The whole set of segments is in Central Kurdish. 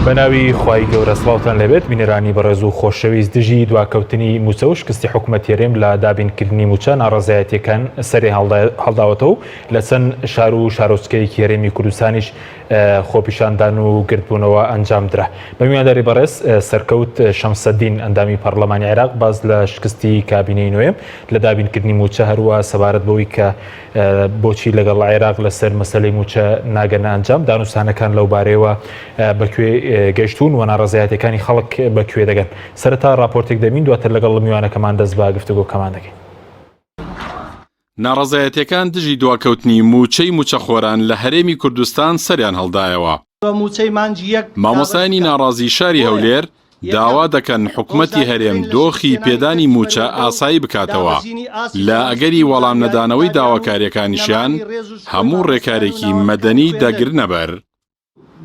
بەناوی خوای گەورە سڵاوتان لێبێت بینەرانی بەڕێز و خۆشەویست دژی دواکەوتنی موچە و شکستی حکومەت هەرێم لە دابینکردنی موچە ناڕەزایەتیەکان سەری هەڵداوەتەوە و لە چەند شار و شارۆچکەیەکی هەرێمی کوردستانیش خۆپیشاندان و گردبوونەوە ئەنجامدرا. بە میوانداری بەڕێز سەرکەوت شەمسەدین ئەندامی پەڕلەمانی عێراق باس لە شکستی کابینەی نوێ لە دابینکردنی مووچە هەروە سەبارەت بەوەی کە بۆچی لەگەڵ عێراق لەسەر مەسەلەی مووچە ناگەنە ئەنجام دانوستانەکان لەو بارەیەوە بەکوێ گەشتوون و ناڕەزایەتەکانی خەڵک بەکوێ دەگەن. سەرەتا ڕاپۆرتێک دەبین دواتر لەگەڵ میوانەکەمان دەست بە گفتوگۆکەمان دەکەین. ناڕەزایەتیەکان دژی دواکەوتنی مووچەی مووچەخۆران لە هەرێمی کوردستان سەریان هەڵدایەوە. مامۆستایانی ناڕازی شاری هەولێر داوا دەکەن حکومەتی هەرێم دۆخی پێدانی مووچە ئاسایی بکاتەوە، لە ئەگەری وەڵامنەدانەوەی داواکاریەکانیشیان هەموو ڕێکارێکی مەدەنی دەگرنەبەر.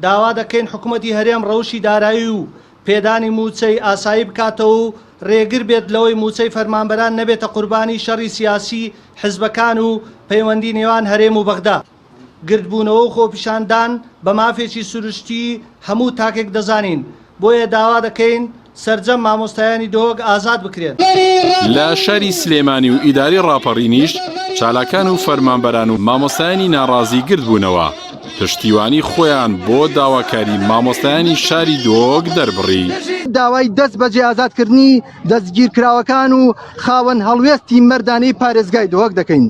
داوا دەکەین حکومەتی هەرێم ڕەوشی دارایی و پێدانی مووچەی ئاسایی بکاتەوە و ڕێگر بێت لەوەی مووچەی فەرمانبەران نەبێتە قوربانی شەڕی سیاسی حزبەکان و پەیوەندی نێوان هەرێم و بەغدا. گردبوونەوە و خۆپیشاندان بە مافێکی سروشتی هەموو تاکێک دەزانین، بۆیە داوا دەکەین سەرجەم مامۆستایانی دهۆک ئازاد بکرێن. لە شاری سلێمانی و ئیدارەی ڕاپەڕینیش چالاکان و فەرمانبەران و مامۆستایانی ناڕازی گردبوونەوە، پشتیوانی خۆیان بۆ داواکاری مامۆستایانی شاری دهۆک دەربڕی. داوای دەست بەجێ ئازادکردنی دەستگیرکراوەکان و خاوەن هەڵوێستی مەردانەی پارێزگای دهۆک دەکەین.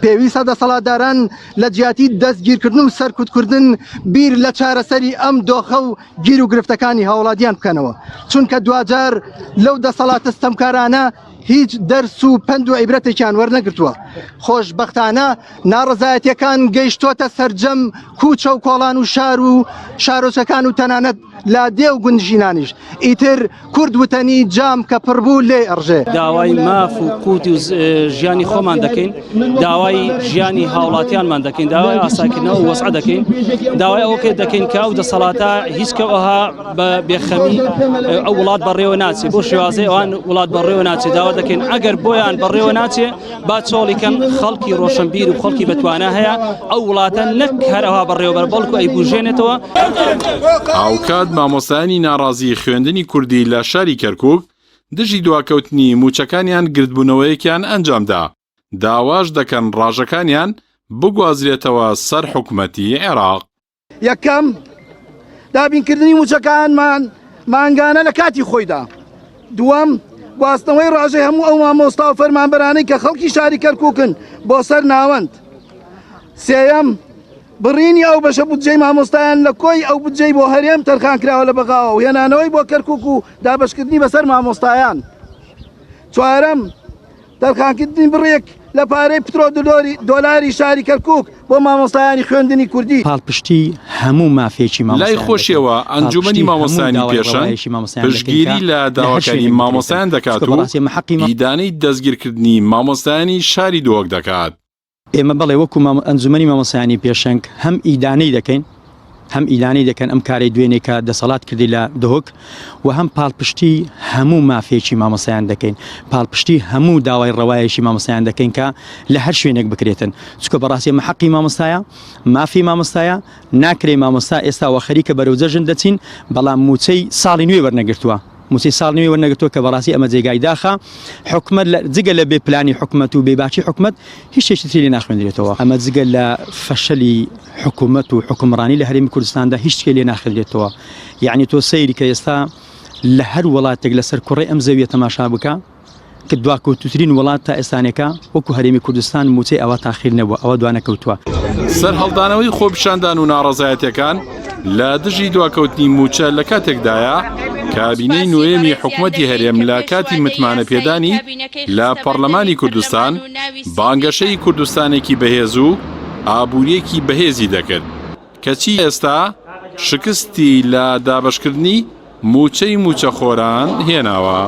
پێویستە دەسەڵاتداران لە جیاتی دەستگیرکردن و سەرکوتکردن بیر لە چارەسەری ئەم دۆخە و گیر و گرفتەکانی هاوڵاتیان بکەنەوە چونکە دواجار لەو دەسەڵاتە ستەمکارانە هیچ دەرس و پەند و عیبرەتێکیان وەرنەگرتووە خۆشببختانە ناڕزایەتەکان گەیشتۆتە سەرجەم کوچە و کۆڵان و شار و شارۆچەکان و تەنانەت لادێ و گوندژینانیش ئیتر کورد وتەنی جام کە پڕ بوو لێی ئەڕژێ. داوای ماف و قوت و ژیانی خۆمان دەکەین، داوای ژیانی هاوڵاتیانمان دەکەین، داوای ئاساکردنەوە و وەزعە دەکەین، داوای ئەوە دەکەین کە ئەو دەسەڵاتە هیچ کە ئەوها بە بێخەمی ئەو وڵات بەڕێوە ناچێت، بۆ شێوازەی ئەوان وڵات بەڕێوە ناچێت، داوا دەکەین ئەگەر بۆیان بەڕێوە ناچێ با چۆڵی کەن، خەڵکی ڕۆشنبیر و خەڵکی بەتوانا هەیە ئەو وڵاتە نەک هەر ئەوها بەڕێوەبەر بەڵکو ئەیبوژێنێتەوە. هاوکات مامۆستایانی ناڕازیی خوێندنی کوردی لە شاری کەرکوک دژی دواکەوتنی مووچەکانیان گردبوونەوەیەکیان ئەنجامدا، داواش دەکەن ڕاژەکانیان بگوازرێتەوە سەر حکومەتی عێراق. یەکەم، دابینکردنی مووچەکانمان مانگانە لە کاتی خۆیدا. دووەم، گواستنەوەی ڕاژەی هەموو ئەو مامۆستا و فەرمانبەرانەی کە خەڵکی شاری کەرکووکن بۆ سەر ناوەند. سێیەم، بڕینی ئەو بەشە بودجەی مامۆستایان لە کۆی ئەو بودجەی بۆ هەرێم تەرخانکراوە لە بەغاوە و هێنانەوەی بۆ کەرکووک و دابەشکردنی بەسەر مامۆستایان. چوارەم، تەرخانکردنی بڕێک لە پارەی پترۆ دۆلاری شاری کەرکوک بۆ مامۆستایانی خوێندنی کوردی. پاڵپشتی هەموو مافێکی لای مامۆستایان دەکەین، خۆشیەوە ئەنجومەنی پاڵپشتی هەموو مامۆستایانی داوای پێشەنگ ڕەوایەکی مامۆستایان دەکەین پشتگیری کە لە لە هەر داواکاری شوێنێک بکرێتن، مامۆستایان دەکات چونکە و بەڕاستی ئەمە حەقی ئیدانەی دەستگیرکردنی مامۆستایانی شاری دهۆک دەکات. ئێمە بەڵێ وەکو ئەنجومەنی مامۆستایانی پێشەنگ هەم ئیدانەی دەکەین هەم ئیدانەی دەکەن ئەم کارەی دوێنێ کە دەسەڵات کردی لە دهۆک و هەم پاڵپشتی هەموو مافێکی مامۆستایان دەکەین پاڵپشتی هەموو داوای ڕەوایەکی مامۆستایان دەکەین کە لە هەر شوێنێک بکرێتن چونکە بەڕاستی ئەمە حەقی مامۆستایە مافی مامۆستایە ناکرێ مامۆستا ئێستا وە خەریکە بەرەو جەژن دەچین بەڵام موچەی ساڵی نوێ وەرنەگرتووە موچەی ساڵ نوێی وەرنەگرتووە کە بەڕاستی ئەمە جێگای داخە حکومەت لە جگە لە بێ پلانی حکومەت و بێباکی حکومەت هیچ شتێکی تری لێ ناخوێندرێتەوە ئەمە جگە لە فەشەلی حکومەت و حکومڕانی لە هەرێمی کوردستاندا هیچ شتێکی لێ ناخوێندرێتەوە یعنی تۆ سەیری کە ئێستا لە هەر وڵاتێک لەسەر کوڕی ئەم زەویە تەماشا بکە کە دواکەوتووترین وڵات تا ئێستانێکە وەکو هەرێمی کوردستان مووچەی ئەوا تاخیر نەبووە ئەوە دوانەکەوتووە. سەرهەڵدانەوەی خۆپیشاندان و ناڕەزایەتیەکان لە دژی دواکەوتنی مووچە لە کاتێکدایە، کابینەی نۆیەمی حکومەتی هەرێم لە کاتی متمانەپێدانی لە پەڕلەمانی کوردستان بانگەشەی کوردستانێکی بەهێز و ئابووریەکی بەهێزی دەکرد، کەچی ئێستا شکستی لە دابەشکردنی مووچەی مووچەخۆران هێناوە.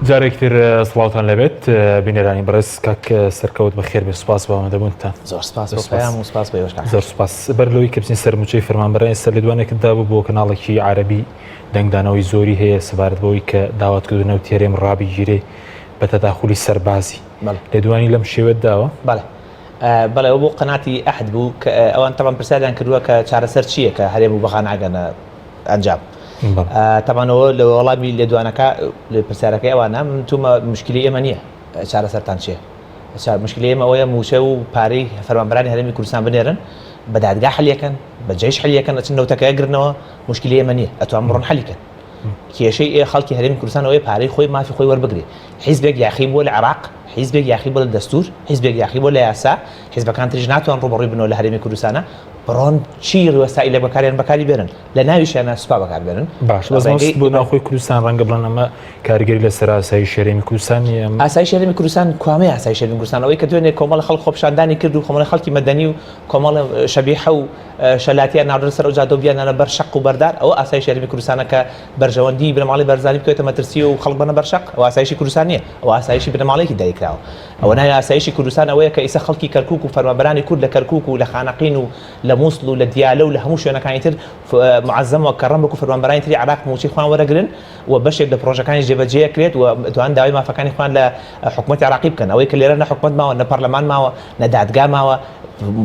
جارێکتر سڵاوتان لەبێت بینەرانی بەڕێز کاک سەرکەوت بەخێر بێ سوپاس بۆ ئامادەبوونتان. زۆر سپاس بۆ پەیام و سپاس بۆ ئێوەش کاک. زۆر سپاس. بەر لەوەی کە بچین سەر مووچەی فەرمانبەران ئێستا لێدوانێکت دابوو بۆ کەناڵێکی عەرەبی دەنگدانەوەی زۆری هەیە سەبارەت بەوەی کە داوات کردووە نەوتی هەرێم ڕابگیرێ بە تەداخولی سەربازی. بەڵێ. لێدوانی لەم شێوەت داوە؟ بەڵێ. بەڵێ ئەوە بۆ قەناتی ئەحد بوو کە ئەوان تەبعەن پرسیاریان کردووە کە چارەسەر چییە کە هەرێم و بەغا ناگەنە ئەنجام. تەبعەن ئەوە لە وەڵامی لێدوانەکە پرسیارەکەی ئەوانە من تومە مشکلی ئێمە نییە چارەسەرتان چییە؟ مشکلی ئێمە ئەوەیە مووچە و پارەی فەرمانبەرانی هەرێمی کوردستان بنێرن بە دادگا حەلیەکەن بە جەیش حەلیەکەن ئەچن نەوتەکە ئەگرنەوە مشکلی ئێمە نییە ئەتوان بڕۆن حەلیکەن کێشەی ئێ خەڵکی هەرێمی کوردستان ئەوەیە پارەی خۆی مافی خۆی وەربگرێ حیزبێک یاخی بووە لە عێراق حیزبێک یاخی بووە لە دەستور حیزبێک یاخی بووە لە یاسا حیزبەکان تریش ناتوان ڕووبەڕووی بنەوە لە هەرێمی کوردستانە بڕۆن چی وەسائیلێک بەکاریان بەکاری بێنن لە ناویشیانە سوپا بەکار بێنن. باش بەس مەبەست بۆ ناوخۆی کوردستان ڕەنگە بڵێن ئەمە کاریگەری لەسەر ئاسایشی هەرێمی کوردستان نییە. ئاسایشی هەرێمی کوردستان کوامەی ئاسایشی هەرێمی کوردستان ئەوەی کە دوێنێ کۆمەڵە خەڵک خۆپیشاندانی کرد و کۆمەڵە خەڵکی مەدەنی و کۆمەڵە شەبیحە و شەلاتیان ناردە سەر ئەو جادە و بیانانە بەر شەق و بەردار ئەوە ئاسایشی هەرێمی کوردستانە کە بەرژەوەندی بنەماڵەی بەرزانی بکەوێتە مەترسی و خەڵک بەنە بەر شەق ئەوە ئاسایشی کوردستان نییە ئەوە ئاسایشی بنەماڵەیەکی دایکراوە ئەوە ناوی ئاسایشی کوردستان ئەوەیە کە ئیسە خەڵکی کەرکوک و فەرمانبەرانی کورد لە کەرکوک و لە خانەقین و لە موسڵ و لە دیالە و لە هەموو شوێنەکانی تر معەزەم و کەڕەم وەکو فەرمانبەرانی تری عێراق مووچەی خۆیان وەرەگرن و بەشێک لە پڕۆژەکانیش جێبەجێ ئەکرێت و ئەتوانن داوای مافەکانی خۆیان لە حکومەتی عێراقی بکەن. ئەوەی کە لێرە نە حکومەت ماوە، نە پەرلەمان ماوە، نە دادگا ماوە،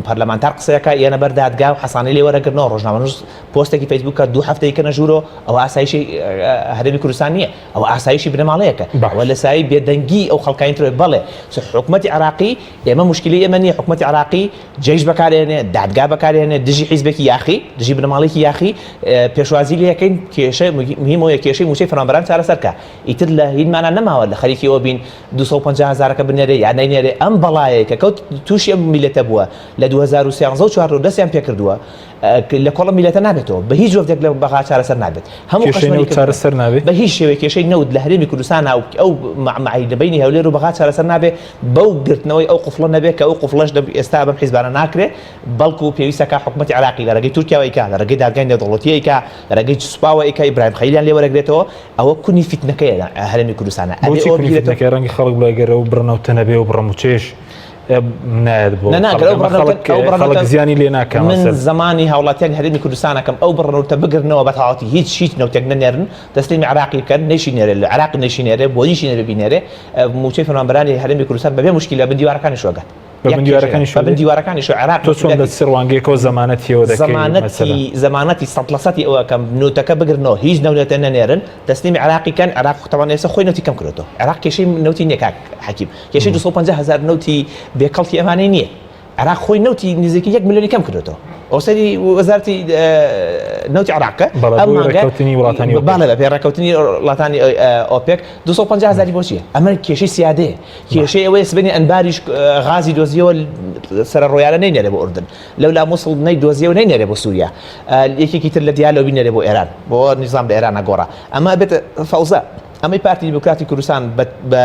پەرلەمانتار قسەیەکە یەنە بەر دادگا و حەسانەی لێ وەرەگرنەوە، ڕۆژنامەنووس پۆستێکی فەیسبووک کە دوو هەفتە یکەنە ژوورەوە، ئەوە ئاسایشی هەرێمی کوردستان نییە، ئەوە ئاسایشی بنەماڵەیەکە. ئەوە لە سایەی بێدەنگی ئەو خەڵکانی ترەوە. بەڵێ حکومەتی عێراقی ئێمە موشکیلەی ئێمە نییە، حکومەتی عێراقی جەیش بەکارێنێ، دادگا بەکارێنێ دژی حیزبێکی یاخی، دژی بنەماڵەیەکی یاخی پێشوازی لێ ئەکەین، کێشە مهیم ئەوەیە کێشەی مووچەی فەرمانبەران چارەسەر کا، ئیتر لە هینمانا نەماوە لە خەریکی ئەوە بین 250 هەزارەکە بنێرێ یا نەینێرێ، ئەم بەڵایەی کە کەوت تووشی ئەم میللەتە بووە لە 2013 و 14 دەستیان پێکردووە لە کۆڵە میللەتە نابێتەوە، بە هیچ وەفدێک لە بەغا چارەسەر نابێت. هەموو کێشەی قەشمەری نەوت کردنە. چارەسەر نابێ؟ بە هیچ شێوەیەک کێشەی نەوت لە هەرێمی کوردستانا و ئەو مەعمەعەی لە بەینی هەولێر و بەغا چارەسەر نابێ بەو گرتنەوەی ئەو قفڵە نەبێ کە ئەو قفڵەش لە ئێستا بەم حیزبانە ناکرێ بەڵکو پێویستە کە حکومەتی عێراقی لە ڕێگەی تورکیاوە ئەیکا لە ڕێگەی دادگای نێودەوڵەتی ئەیکا لە ڕێگەی سوپاوە ئەیکا ئیبراهیم خەلیلیان لێ وەرەگرێتەوە ئەوە کونی فیتنەکەیە لە هەرێمی کوردستانا ئەبێ بۆچی ئەوە کونی بگیرێتەوە. فیتنەکەیە ڕەنگە خەڵک بڵێ گەر ئەو بڕە نەوتە نەبێ و بڕە مووچەیەش نایەت بۆ نا نا گەر ئەو بڕە نەوتە ئەو بڕە خەڵک نەوتە زیانی لێ ناکا من مەسەل. زەمانی هاوڵاتیانی هەرێمی کوردستان ئەکەم ئەو بڕە نەوتە بگرنەوە بە تەواوەتی هیچ هیچ نەوتێک نەنێرن تەسلیمی عێراقی بکەن نەیشی نێرێ لە عێراق نەیشی نێرێ بۆیشی نێرێ بینێرێ مووچەی فەرمانبەرانی هەرێمی کوردستان بەبێ مشکیلە بن دیوارەکانی شۆگات بە بن دیوارەکانی بە بن دیوارەکانی شۆ عێراق تۆ چۆن لە چ ڕوانگەیەکەوە زەمانەتیەوە دەکەی زەمانەتی زەمانەتی سەد لە سەتی ئەوە کەم نوتەکە بگرنەوە هیچ نەوتە نەنێرن تەسلیمی عێراقی کەن عێراق تەوان ئێستا خۆی نەوتی کەم کردۆتەوە عێراق کێشەی نەوتی نییە کاک حەکیم کێشەی 250 هەزار نەوتی بێکەڵکی ئەمانەی نییە عێراق خۆی نەوتی نزیکەی یەک ملیۆنی کەم کردۆتەوە ئەو سەری وەزارەتی نەوتی عێراق بەڵێ ئەم بۆ مانگە ڕێککەوتنی وڵاتانی ئۆپێک. بەڵێ بەپێی ڕێککەوتنی وڵاتانی ئۆپێک 250 هەزاری بۆ چییە ئەمە کێشەی سیادەیە کێشەی ئەوەیە سبەینێ ئەنباریش غازی دۆزیەوە سەرەڕۆیانە نەینێرێ بۆ ئوردن لەولا موسڵ نەیدۆزیەوە نەینێرێ بۆ سووریا یەکێکی تر لە دیالەوە بینێرێ بۆ ئێران بۆ نیزام لە ئێرانە گۆڕا ئەمە بێتە فەوزە ئەمەی پارتی دیموکراتی کوردستان بە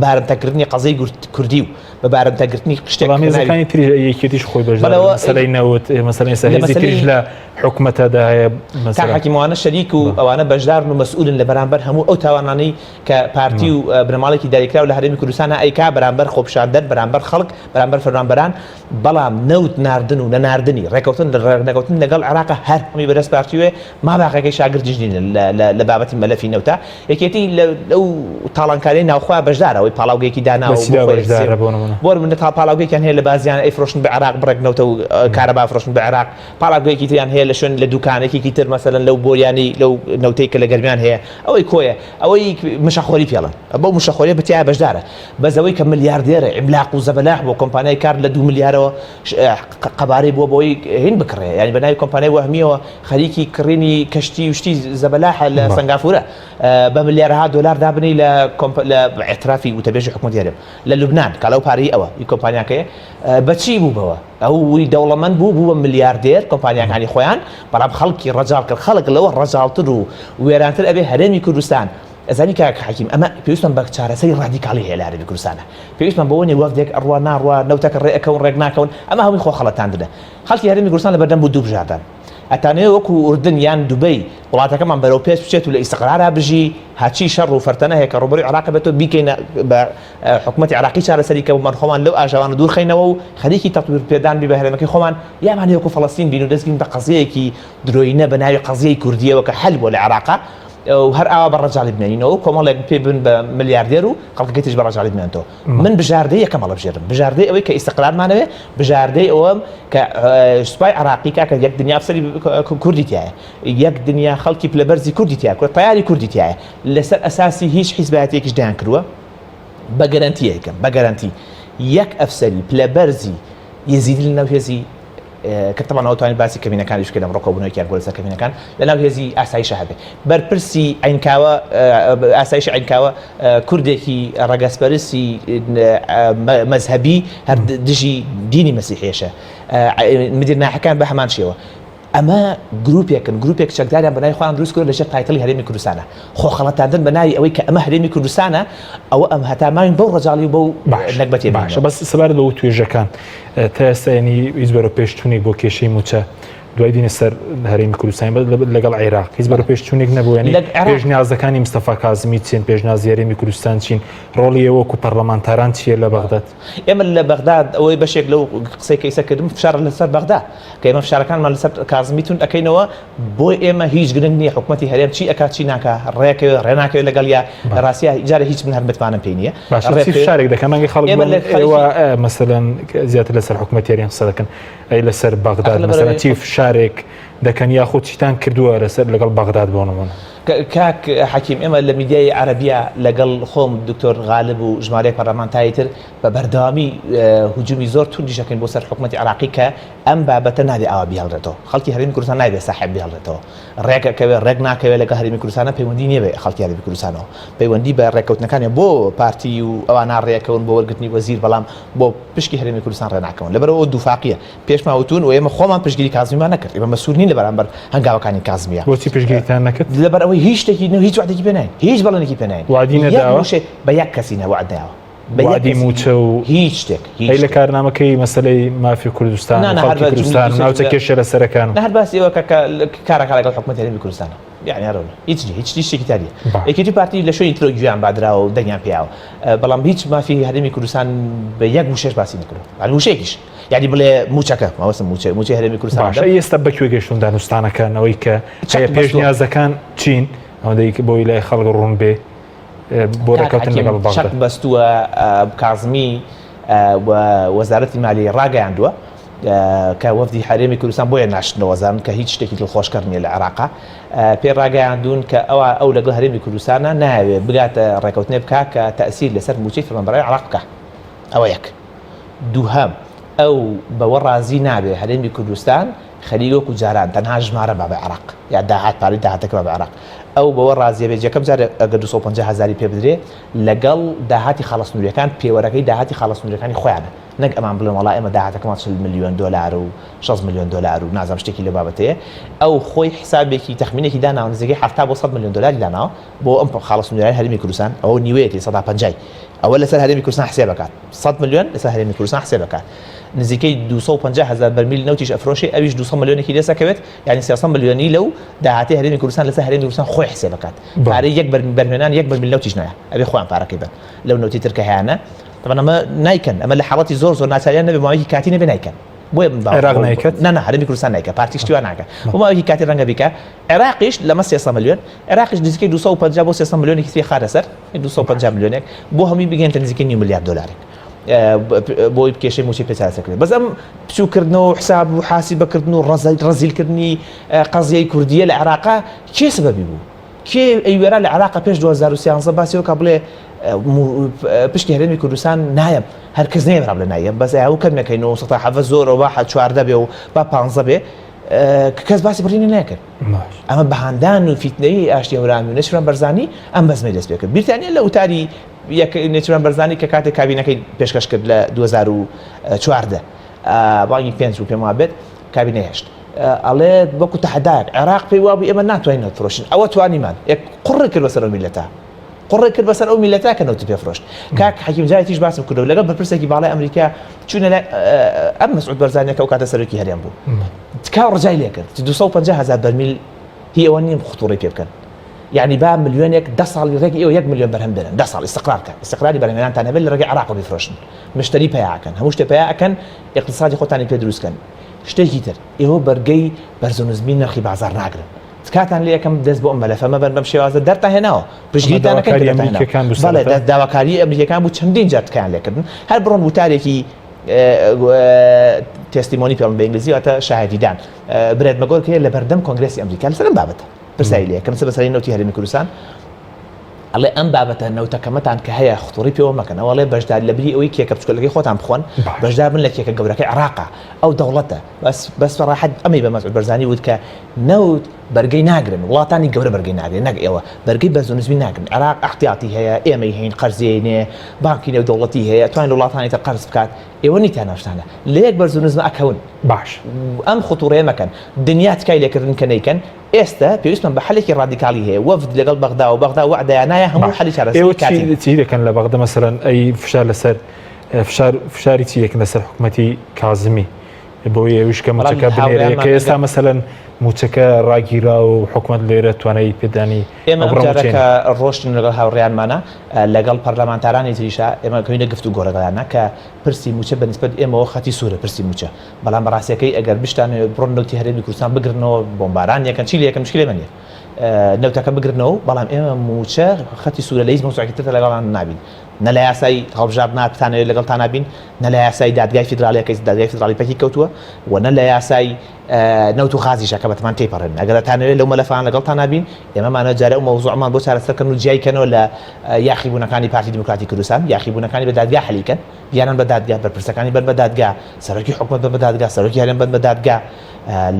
بارمتەکردنی قەزەی کوردی و بە بارمتەگرتنی شتێک بەڵام هێزەکانی تریش یەکێتیش خۆی بەشدارە مەسەلەی نەوت مەسەلەی سەر هێزی تریش لە حکومەتەدا هەیە تا حەکیم ئەوانە شەریک و ئەوانە بەشدارن و مەسئولن لە بەرامبەر هەموو ئەو تاوانانەی کە پارتی و بنەماڵێکی داگیرکراو لە هەرێمی کوردستانا ئەیکا بەرامبەر خۆپیشاندەر بەرامبەر خەڵک بەرامبەر فەرمانبەران بەڵام نەوت ناردن و نەناردنی ڕێکەوتن لە ڕێکنەکەوتن لەگەڵ عێراق هەر هەمووی بەدەست پارتیوێ ماباقەکەی شاگردیش نین لە بابەتی مەلەفی نەوتە یەکێتی لەو تاڵانکاریی ناوخۆ بەشدارە ئەوەی پاڵاوگەیەکی داناوە بۆ نمونە تا پاڵاوگەیەکیان هەیە لە بازیان ئەیفرۆشن بە عێراق بڕێک نەوتە و کارەبا فرۆشن بە عێراق پاڵاوگەیەکی تریان هەیە لە شوێن لە دوکانێکی تر مەسەلەن لەو بۆریانی لەو نەوتەی کە لە گەرمیان هەیە ئەوەی کۆیە ئەوەی مشەخۆری پێڵن بەو مشەخۆریە بتیایە بەشدارە بەس ئەوەی کە ملیاردێرە عیملاق و زەبەلاح بۆ کۆمپانیای کار لە دوو ملیارەوە قەبارەی بووە بۆی هین بکڕێ یعنی بە ناوی کۆمپانیای وەهمیەوە خەریکی کڕینی کەشتی و شتی زەبەلاحە لە سەنگافورە بە ملیارەها دۆلار دابنی لە لە اعترافی وتەبێژی حکومەتی هەرێم لە لوبنان کە لەو پارەی ئەوە ئی کۆمپانیاکەیە بەچی بوو بەوە ئەو وی دەوڵەمەند بوو بوو بە ملیاردێر کۆمپانیاکانی خۆیان بەڵام خەڵکی ڕەجاڵ کرد خەڵک لەوە ڕەجاڵتر و وێرانتر ئەبێ هەرێمی کوردستان ئەزانی کاک حەکیم ئەمە پێویستمان بە چارەسەری ڕادیکاڵی هەیە لە هەرێمی کوردستانە پێویستمان بەوە نیە وەفدێک ئەڕوا ناڕوا نەوتەکە ڕێ ئەکەون ڕێک ناکەون ئەمە هەمووی خۆ خەڵەتاندنە خەڵکی هەرێمی کوردستان لە بەردەم بوو دوو بژاردان. ئەتانەوێ وەکو ئوردن یان دوبەی وڵاتەکەمان بەرەو پێش بچێت و لە ئیستقرارا بژی هەرچی شەڕ و فەرتەنە هەیە کە ڕووبەروی عێراق بێتەوە بیکەینە بە حکومەتی عێراقی چارەسەری کە بۆمان خۆمان لەو ئاژاوانە دوور خەینەوە و خەریکی تەتویر پێدان بی بە هەرێمەکەی خۆمان یامان هەیە وەکو فەڵەستین بین و دەست بین بە قەزیەیەکی درۆینە بە ناوی قەزیەی کوردیەوە کە حەل بووە لە عێراقا و هەر ئاوا بە ڕەجاڵی بمێنینەوە و کۆمەڵێک پێ بن بە ملیاردێر و خەڵکەکەی تریش بە ڕەجاڵی بمێنێتەوە. من بژاردەی یەکەم هەڵەبژێرم، بژاردەی ئەوەی کە ئیستقلالمانەوێ، بژاردەی ئەوەم کە سوپای عێراقی کاکە یەک دنیا ئەفسەری کوردی تایە، یەک دنیا خەڵکی پلەبەرزی کوردی تایە، کورە تەیاری کوردی تایە، لەسەر ئەساسی هیچ حیزبایەتیەکیش دەیان کردووە، بە گەرەنتی ئەیکەم، بە گەرەنتی یەک ئەفسەری پلەبەرزی یەزیدی لەناو هێزی کە تەبعەن ئەوە توانین باسی کەمینەکانیش بکەین ئەمڕۆ کۆبوونەوەیەکیان کرد لەسەر کەمینەکان لەناو هێزی ئاسایشە هەبێ بەرپرسی عەینکاوە ئاسایشی عەینکاوە کوردێکی ڕەگەزپەرستی مەزهەبی هەر دژی دینی مەسیحیشە مدیر ناحەکان بە هەمان شێوە ئەمە گروپێکن گروپێک چەکداریان بە ناوی خۆیان دروست کردوە لەژێر title ی هەرێمی کوردستانە خۆ خەڵەتاندن بە ناوی ئەوەی کە ئەمە هەرێمی کوردستانە ئەوە ئەم هەتا ماوین بەو ڕەجاڵی و بەو نەگبەتیە باشە بەس سەبارەت بە وتوێژەکان تا ئێستا یعنی هیچ بەرەو پێشچوونێک بۆ کێشەی مووچە دوای دینە سەر هەرێمی کوردستان لەگەڵ عێراق هیچ بەرەو پێشچوونێک نەبوو یعنی پێشنیازەکانی مستەفا کازمی چین پێشنیازی هەرێمی کوردستان چین ڕۆڵی ئێوە وەکو پەرلەمانتاران چییە لە بەغداد؟ ئێمە لە بەغداد ئەوەی بەشێک لەو قسەی کە ئیسە کردم فشار لەسەر بەغدا کە ئێمە فشارەکانمان لەسەر کازمی توند ئەکەینەوە بۆ ئێمە هیچ گرنگ نییە حکوومەتی هەرێم چی ئەکات چی ناکا ڕێکەوێ ڕێ ناکەوێت لەگەڵ یا ڕاستە جارە هیچ من هەر متمانەم پێی نییە باشە چی فشارێک دەکەن مانگی خەڵک ئێوە مەسەلەن زیاتر لەسەر حکوومەتی هەرێم قسە دەکەن ئەی لەسەر بەغداد مەسەلەن چی فشارێک دەکەن یاخود چیتان کردووە لەسەر لەگەڵ بەغداد بۆ نمونە؟ کاک حەکیم ئێمە لە میدیای عەرەبیە لەگەڵ خۆم دکتۆر غالب و ژمارەیەک پەرلەمانتاری تر بە بەردەوامی هجومی زۆر توندیش دەکەین بۆ سەر حکومەتی عێراقی کە ئەم بابەتە نابێ ئاوا بهێڵرێتەوە خەڵکی هەرێمی کوردستان نابێ ساحێب بهێڵرێتەوە ڕێک ئەکەوێ ڕێک ناکەوێ لەگەڵ هەرێمی کوردستانە پەیوەندی نییە بە خەڵکی هەرێمی کوردستانەوە پەیوەندی بە ڕێککەوتنەکانیان بۆ پارتی و ئەوانە ڕێکەون بۆ وەرگرتنی وەزیر بەڵام بۆ پشکی هەرێمی کوردستان ڕێ ناکەون لەبەرئەوە ئەو دووفاقیە پێشمان وتون و ئێمە خۆمان پشتگیری کازمیمان نەکرد ئێمە مەسوول نین لە بەرامبەر هەنگاوەکانی کازمیە. بۆچی پشتگیریتان نەکرد؟ لەبەر ئەوەی هیچ شتێکی نە هیچ وەعدێکی پێ ناین هیچ بەڵێنێکی پێ ناین وعدی نەداوە؟ بە یەک کەسی نە وەعد نەیاوە بە یەک وعدی مووچە و هیچ شتێک هیچ ئەی لە کارنامەکەی مەسەلەی مافی کوردستان و خەڵکی کوردستان و ناوچە کێشە لەسەرەکان نە هەر باسی ئەوە کە کارەکە لەگەڵ حکومەتی هەرێمی کوردستانە یعنی هەر هیچ نیە هیچ شتێکی تر نیە یەکێتی پارتی لە شوێنی ترەوە گوێیان بادراوە و دەنگیان پێیاوە بەڵام هیچ مافی هەرێمی کوردستان بە یەک وشەش باسی نەکردووە یعنی وشەیەکیش یعنی بڵێ موچەکە مەوەسم موچە موچەی هەرێمی کوردستان باشە ئێستا بەکوێ گەشتون دانوستانەکان ئەوەی کە هەیە پێشنیازەکان چین ئەوەندەی بۆی لای خەڵک ڕوون بێ بۆ ڕێککەوتن لەگەڵ بەغدا چەک بەستووە کازمی و وەزارەتی مالی ڕاگەیاندووە کە وەفدی هەرێمی کوردستان بۆیە ناشتنەوە زان کە هیچ شتێکی دڵخۆشکەر نییە لە عێراقا پێ ڕاگەیاندوون کە ئەوە ئەو لەگەڵ هەرێمی کوردستانە ناوێ بگاتە ڕێکەوتنێ بکا کە تەسیر لەسەر موچەی فەرمانبەرانی عێراق بکا ئەوە یەک دووهەم، ئەو بەوە ڕازی نابێ هەرێمی کوردستان خەریک وەکو جاران تەنها ژمارە با بە عێراق یا داهات پارەی داهاتەکە با بە عێراق. ئەو بەوە ڕازیە بێت یەکەم جار ئەگەر 250 هەزاری پێ بدرێ لەگەڵ داهاتی خاڵە سنووریەکان پێوەرەکەی داهاتی خاڵە سنووریەکانی خۆیانە نەک ئەمان بڵێن وەڵا ئێمە داهاتەکەمان 40 ملیۆن دۆلار و 60 ملیۆن دۆلار و نازانم شتێکی لەو بابەتەیە ئەو خۆی حسابێکی تەخمینێکی داناوە نزیکەی 70 بۆ 100 ملیۆن دۆلاری داناوە بۆ ئەم خاڵە سنووریانەی هەرێمی کوردستان ئەوە نیوەیەتی سەدا پەنجای ئەوە لەسەر هەرێمی کوردستان حسێب ئەکات 100 ملیۆن لەسەر هەرێمی کوردستان حسێب ئەکات نزیکەی 250 هەزار بەرمیل نەوتیش ئەفرۆشێ ئەویش 200 ملیۆنێکی دەست ئەکەوێت یعنی 300 ملیۆنی لەو داهاتی هەرێمی کوردستان لەسەر هەرێمی کوردستان خۆی حسێب ئەکات پارەی یەک بەرهێنان یەک بەرمیل نەوتیش نایە ئەبێ خۆیان پارەکەی بن لەو نەوتی تر کە هەیانە طبعا ئەمە نایکەن ئەمە لە حاڵەتی زۆر زۆر ناچاریان نەبێ ماوەیەکی کاتی نەبێ نایکەن بۆیە من عێراق نایکات نا نا هەرێمی کوردستان نایکە پارتی شتی وا ناکە بۆ ماوەیەکی کاتی ڕەنگە بیکە عێراقیش لەمە 300 ملیۆن عێراقیش نزیکەی 250 بۆ 300 ملیۆنێکی تری خاتە سەر 250 ملیۆنێک بۆ هەمووی بگەینتە نزیکەی نیو ملیار دۆلارێک بۆی کێشەی موچەی پێ چارەسەر کرێت بەس ئەم بچووکردنەوە و حساب و حاسیبەکردن و ڕەزیلکردنی قەزیەی کوردیە لە عێراقا کێ سەبەبی بوو کێ ئەیوێرا لە عێراقا پێش 2013 باسی وەکا بڵێ پشتی هەرێمی کوردستان نایەم هەر کەس نەیەوێرا بڵێ نایەم بەس ئەو کەمەکەی 970 زۆرە با 14 بێ و با 15 بێ کەس باسی بڕینی نەکرد ئەمە بەهاندان و فیتنەی ئاشتی هەورامی و نێچیرڤان بەرزانی ئەم بەزمەی دەست پێکرد بیرتانیە لە وتاری یەک نێچیرڤان بەرزانی کە کاتێک کابینەکەی پێشکەش کرد لە 2014 بانگی پێنج بوو پێم وابێت کابینە هێشت ئەڵێ وەکو تەحەدایەک عێراق پێی وابوو ئێمە ناتوانین نەوت فرۆشین ئەوە توانیمان یەک قوڕی کرد بەسەر ئەو میللەتە قوڕی کرد بەسەر ئەو میللەتە کە نەوتی پێ فرۆشت کاک حەکیم جارێکیش باسم کردەوە لەگەڵ بەرپرسێکی باڵای ئەمریکا چوونە لای ئەم مەسعود بەرزانیە کە ئەو کاتە سەرۆکی هەرێم بوو. تکا و ڕجای لێ کرد 250 هەزار بەرمیل هی ئەوە نیم خطوڕی پێ بکەن یعنی با ملیۆنێک دە ساڵی ڕێک ئێوە یەک ملیۆن بەرهەم بێنن دە ساڵ ئیستقرار کە ئیستقراری بەرهەمێنانتان هەبێت لە ڕێگەی عێراقەوە بیفرۆشن مشتری پەیا ئەکەن هەموو شتێ پەیا ئەکەن ئیقتیسادی خۆتانی پێ دروست کەن شتێکی تر ئێوە بەرگەی بەرز و نزمی نرخی بازاڕ ناگرن تکاتان لێ ئەکەم دەست بۆ ئەم مەلەفە مەبەن بەم شێوازە دەرتان هێناوە پشتگیریتان نەکەن کە داواکاری دەرتان هێناوە ئەمریکیەکان بوو بەڵێ سەرەتا داواکاری ئەمریکیەکان بوو چەندین جار تکایان لێکردن هەر بڕۆن وتارێکی testimony پێڵن بە ئینگلیزی واتە شاهدیدان برێت مەگۆرک هەیە لە بەردەم کۆنگرێسی ئەمریکا لەسەر ئەم بابەتە پرسیاری لێ کەم سەر بەسەری نەوتی هەرێمی کوردستان ئەڵێ ئەم بابەتە نەوتە کەمەتان کە هەیە خطوڕی پێوە مەکەن ئەوە ئەڵێ بەشدار لە بری ئەوەی کێکە بچکۆلەکەی خۆتان بخۆن بەشدار بن لە کێکە گەورەکەی عێراقا ئەو دەوڵەتە بەس بەس ڕاحەت ئەمەی بە مەسعود بەرزانی وت کە نەوت بەرگەی ناگرن وڵاتانی گەورە بەرگەی ناگرن نەک ئێوە بەرگەی بەرز و نزمی ناگرن عێراق ئەحتیاتی هەیە ئێمەی هەین قەرزێنێ بانکی نێودەوڵەتی هەیە توانین لە وڵاتانی تر قەرز بکات ئێوە نیتان ئەو شتانە لە یەک بەرز و نزمە ئەکەون باش ئەم خطوڕەیە مەکەن دنیا تکای لێکردن کە نەیکەن ئێستە پێویستمان بە حەلێکی ڕادیکاڵی هەیە وەفد لەگەڵ بەغدا و بەغدا وەعدەیان نایە هەموو باش حەلی چارەسەری ئێوە کاتین. چی چی دەکەن لە بەغدا مەسەلەن ئەی فشار لەسەر فشار فشاری چی دەکەن لەسەر حکومەتی کازمی بۆی ئەویش کە بەڵام موچەکە بنێرێ هاوڕێیانمان کە ئێستا ئەگەر مەسەلەن موچەکە ڕاگیرا و حکومەت لێرە توانای پێدانی ئێمە ئەو ئەم بڕە جارە موچەیە کە ڕۆشتین لەگەڵ هاوڕێیانمانە لەگەڵ پەرلەمانتارانی تریشا ئێمە کەوینە گفتوگۆ لەگەڵیانە کە پرسی موچە بە نیسبەت ئێمەوە خەتی سوورە پرسی موچە بەڵام بە ڕاستیەکەی ئەگەر بشتانەوێت بڕۆن نەوتی هەرێمی کوردستان بگرنەوە بۆمباران یەکەن چی لێ یەکەن مشکلەی ئێمە نییە نەوتەکە بگرنەوە بەڵام ئێمە موچە خەتی سوورە لە هیچ مەوزوعێکی تر لەگەڵان نابین نە لە یاسای هەڵبژاردنا بتانەوێت لەگەڵتان نابین نە لە یاسای دادگای فیدراڵیە کە دادگای فیدراڵی پەکی کەوتووە و نە لە یاسای نەوت و غازیشە کە بەتەمان تێیپەڕێنن ئەگەر ئەتانەوێت لەو مەلەفان لەگەڵتان نابین ئێمەمانە جارێ ئەو مەوزوعمان بۆ چارەسەر کەن و جیای کەنەوە لە یاخیبوونەکانی پارتی دیموکراتی کوردستان یاخیبوونەکانی بە دادگا حەلی کەن بیانن بە دادگا بەرپرسەکانی بەن بە دادگا سەرۆکی حکومەت بەن بە دادگا سەرۆکی هەرێم بەن بە دادگا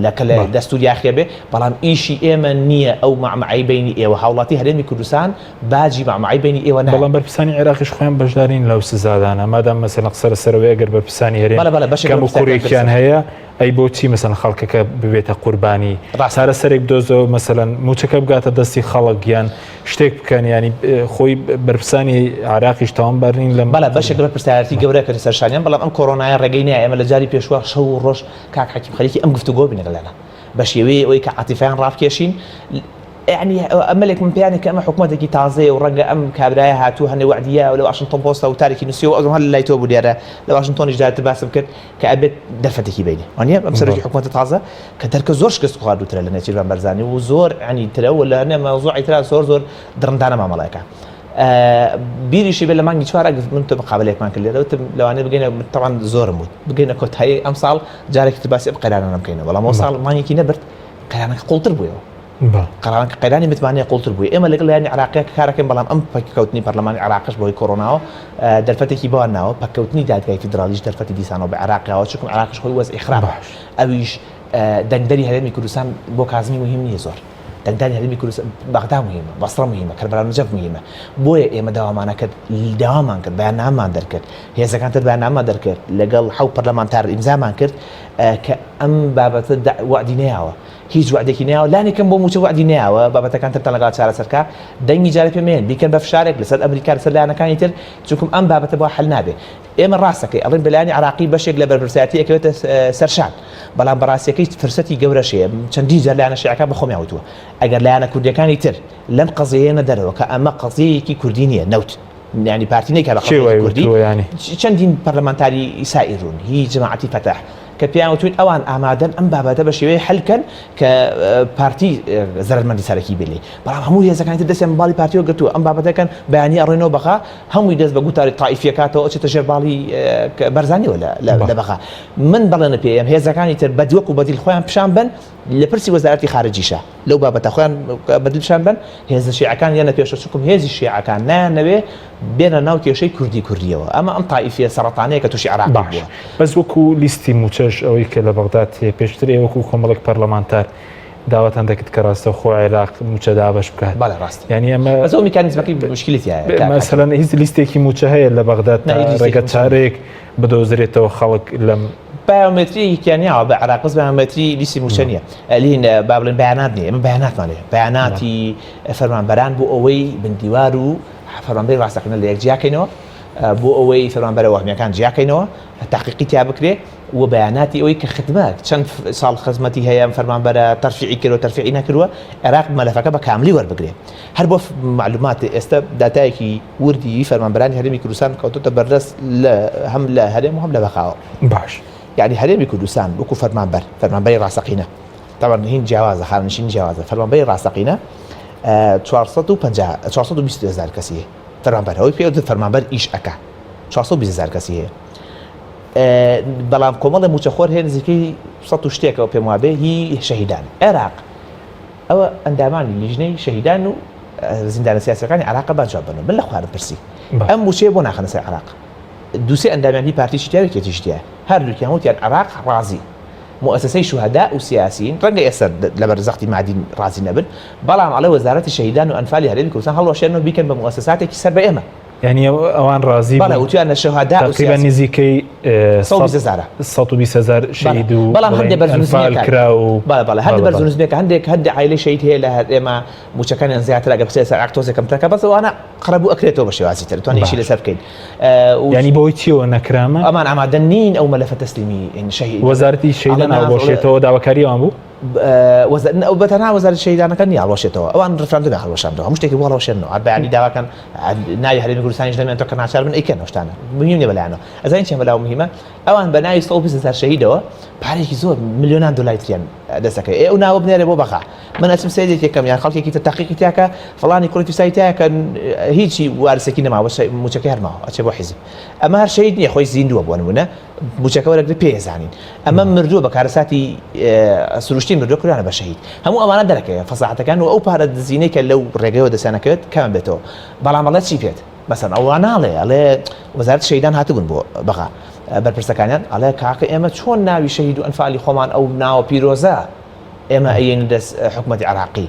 لە کە لە دەستور یاخیە بێ بەڵام ئیشی ئێمە نییە ئەو مەعمەعەی بینی ئێوە هاوڵاتی هەرێمی کوردستان باجی مەعمەعەی بینی ئێوە نایە. بەڵام بەرپرسانی عێراقیش خۆیان بەشدارین لەو سزادانە مادام مەسەلەن قسە لەسەرەوەی ئەگەر بەرپرسانی هەرێم بەڵێ بەڵێ بەشێک کەم و لەو کوڕێکیان هەیە ئەی بۆچی مەسەلەن خەڵکەکە ببێتە قوربانی ڕاستە. چارەسەرێک بدۆزەوە مەسەلەن موچەکە بگاتە دەستی خەڵک یان شتێک بکەن ینی خۆی بەرپرسانی عراقیش تاوانبار نین لەم بەڵێ بەشێک لە بەرپرسیارەتی گەورە کەوتە سەر شانیان بەڵام ئەم کۆرۆنایە ڕێگەی نایە ئێمە لە جاری پێشوە شەو و ڕۆژ کاک حەکیم خەریکی ئەم گفتوگۆ بین لەگەڵیانا بە شێوەیە ئەوەی کە عاتیفەیان ڕابکێشین یعنی ئەمەلێک من پێیانە کە ئەمە حکوومەتێکی تازەیە و ڕەنگە ئەم کابرایە هاتوو هەنێ وەعدیە لە واشنتۆن پۆستە وتارێکی نووسیوە ئەو هەر لای تۆ بوو دیارە لە واشنتۆنیش داتر باسم کرد کە ئەبێت دەرفەتێکی بینێ وانە ئەم سەرۆکی حکوومەتە تازە کە دەرکە زۆر شکست خواردووترە لە نێچیرڤان بەرزانی و زۆر عنی ترە و لە هەنێ مەوزوعی ترا زۆر زۆر دڕندانە مامەڵەکە بیریشی بێ لە مانگی چوار ئەگەر من تۆ مقابلەیەکمان کرد لێرە وتم لەوانەیە بگەینە من تەوان زۆرم وت بگەینە کۆتایی ئەم ساڵ جارێکی تر باسی ئەم قەیرانانە بکەینەوە بەڵام ئەو ساڵ مانگێکی نەبرد قەیرانەکە قوڵتر بوویەوە قەرانکە قەیرانی متمانەیە قوڵتر بووی ئێمە لەگەڵ لایەنی عراقیە کە کارەکەین بەڵام ئەم پەککەوتنی پەرلەمانی عراقش بەهۆی کۆرۆناوە دەرفەتێکی بەوان ناوە پەککەوتنی دادگای فیدراڵیش دەرفەتی دیسانەوە بە عراقیاوە چونکە عراقش خۆی وەزعی خراپە ئەویش دەنگدەری هەرێمی کوردستان بۆ کازمی مهم نییە زۆر دەنگدانی هەرێمی کوردستان بەغدا مهمە بەسڕە مهمە کەربەلا نەجەف مهمە بۆیە ئێمە داوامانە کرد داوامان کرد بەیاننامەمان دەرکرد هێزەکان تر بەیاننامەمان دەرکرد لەگەڵ حەو پەرلەمانتار ئیمزامان کرد کە ئەم بابەتە وەعدی نەیاوە هیچ وەعدێکی نەیاوە لانی کەم بۆ مووچە وەعدی نەیاوە بابەتەکان ترتان لەگەڵ چارەسەر کا دەنگی جارێ پێ مەیەن بیکەن بە فشارێک لەسەر ئەمریکا لەسەر لایەنەکانی تر چونکم ئەم بابەتە بۆ حل نابێ ئێمە ڕاستەکەی ئەڵێن بەلایەنی عراقی بەشێک لە بەرپرسایەتی ئەکەوێتە سەرشان بەڵام بەڕاستیەکەی فرسەتی گەورەش هەیە چەندین جار لایەنە شیعەکان بە خۆمیان وتووە ئەگەر لایەنە کوردیەکانی تر لەم قەزیەیە نەدەرەوە کە ئەمە قەزیەیەکی کوردی نییە نەوت یانی پارتی نەیکا بە قەزیەیەکی کوردی چەندین پەرلەمانتاری سائیرون هی جەماعەتی فەتح کە پێیان وتوین ئەوان ئامادەن ئەم بابەتە بە شێوەیە حل کەن کە پارتی زەرەرمەندی سەرەکی بێ لێی بەڵام هەموو هێزەکانی تر دەستیان بە باڵی پارتیەوە گرتووە ئەم بابەتەکەن بەیانی ئەڕۆینەوە بەغا هەمووی دەست بە گوتاری تائیفیەکاتەوە ئەچێتە ژێر باڵی بەرزانیەوە لە بەغا من بەڵێنە پێم هێزەکانی تر بەدوەک و بەدیل خۆیان پیشان بن لە پرسی وەزارەتی خارجیشە لەو بابەتە خۆیان بەدیل پیشان بن هێزە شیعەکان یەنە پێشە چونکم هێزی شیعەکان نایانەوێ بێنە ناو کێشەی کوردی کوردیەوە ئەمە ئەم تائیفیە سەڕەتانەیە کە تووشی عێراق باش بووە. بەس وەکو لیستی مووچەش ئەوەی کە لە بەغداد هەیە پێشتر ئێوە وەکو کۆمەڵێک پەرلەمانتار داواتان دەکرد کە ڕاستەوخۆ عێراق مووچە دابەش بکات بەڵێ ڕاستە یانی ئەمە بەس ئەو میکانیزمەکەی مشکلی تیایە کاک حەکیم. مەسەلەن هیچ لیستێکی مووچە هەیە لە بەغداد نا تا هیچ لیستێکی ڕێگە مووچە نییە. چارەیەک بدۆزرێتەوە خەڵک لەم بایۆمەتری یەکیان یاوە بە عێراق بەس بایۆمەتری لیستی مووچە نییە لین با بڵێن بەیانات نییە ئێمە بەیاناتمان هەیە بەیاناتی فەرمانبەران بۆ ئەوەی بندیوار و فەرمانبەری ڕاستەقینە لە یەک جیاکەینەوە. بۆ ئەوەی فەرمانبەرە وەهمیەکان جیاکەینەوە تحقیقی تیا بکرێ و بەیاناتی ئەوەی کە خدمە چەند ساڵ خزمەتی هەیە ئەم فەرمانبەرە تەرفیعی کردوە تەرفیعی نەکردوە عێراق مەلەفەکە بە کاملی وەربگرێ هەر بۆ معلومات ئێستا داتایەکی وردی فەرمانبەرانی هەرێمی کوردستان کەوتۆتە بەردەست لە هەم لە هەرێم و هەم لە بەغاوە باش یعنی هەرێمی کوردستان وەکو فەرمانبەر فەرمانبەری ڕاستەقینە طبعا هین جیاوازە خانەنشین جیاوازە فەرمانبەری ڕاستەقینە 450 420 هزار کەسی هەیە فەرمانبەر ئەوەی پێ فەرمانبەر ئیش ئەکا 420 هزار کەسی هەیە بەڵام کۆمەڵی موچەخۆر هەیە نزیکەی سە و شتێکەوە پێم وابێ هی شەهیدان عێراق ئەوە ئەندامانی لیژنەی شەهیدان و زیندانە سیاسەکانی عراق با جواب بن من لە خوارم پرسی ئەم موچەیە بۆ ناخەنە سەر عراق دوسێ ئەندامیان هی پارتیشی تیا یەکێتیش تیا هەردووکیان وتیان عراق ڕازی مؤسسەی شوهدا و سیاسیین ڕەنگە ئێستا لەبەر زەختی مادی ڕازی نەبن بەڵام ئەڵێ وەزارەتی شەهیدان و ئەنفالی هەرێمی کوردستان هەڵوەشێنن و بیکەن بە مؤسساتێکی سەر بە ئێمە یانی ئەوان ڕازی بەڵێ وتویان لە شوهدا و تقریبا نزیکەی 120 هەزارە 120 هەزار شەهید و بەڵام هەندێک بەرزنفال کرا و بەڵێ بەڵێ هەندێک بەرزنزمێکە هەندێک هەندێک عایلەی شەهید هەیە لە هەرێمە موچەکانیان زیاتر ئەگەر بچێت سەر عەق تۆزێک کەمترەکە بەس ئەوانە قەرەبوو ئەکرێتەوە بە شێوازی تر توانین ئیشی لەسەر بکەین ینی بۆی چیەوە نەکرامە ئەمان ئامادە نین ئەو مەلەفە تەسلیمی شەهید وەزارەتی شەهیدان هەڵوەشێتەوە داواکاری ئەوان بوو ئەو بە تەنها وەزارەتی شەهیدانەکە نییە هەڵوەشێتەوە ئەوان ڕفراندۆمیان هەڵوەشاندەوە هەموو شتێکی بۆ هەڵوەشێنەوە هەر بەیانی داواکەن ناوی هەرێمی کوردستانیش نەمێنێتەوە کە ناچار بن ئەیکەن ئەو شتانە مهم نییە بەلایانەوە ئەزانی چیان بەلاوە مهمە ئەوان بە ناوی 120 هەزار شەهیدەوە پارێکی زۆر ملیۆنان دۆلاری تریان دەستەکەی ئێ ئەو ناوە بنێرە بۆ بەغا من ئەچم سەیرێکی یەکەم یان خەڵکێکی تر تەقیقی تیاکە فڵانی کوڕی توسای تیاکە هیچی وارسێکی نەماوە موچەکەی هەر ماوە ئەچێ بۆ حیزب ئەمە هەر شەهید نییە خۆی زیندووە بۆ نمونە موچەکە وەرەگرێ پێ زانین ئەمە مردووە بە کارەساتی سروشتی مردووە کرانە بە شەهید هەموو ئەوانە دەرەکەوێت فەساحەتەکان و ئەو پارە دزینەی کە لەو ڕێگەیەوە دەستیانەکەوێت کەم بێتەوە بەڵام ئەڵێ چی پێت مەسەن ئەوە ناڵێ ئەڵێ وەزارەت شەهیدان هاتبوون بۆ بەغا بەرپرسەکانیان ئەڵێ کاکە ئێمە چۆن ناوی شەهید و ئەنفالی خۆمان ئەو ناوە پیرۆزە ئێمە ئەیەین دەست حکوومەتی عراقی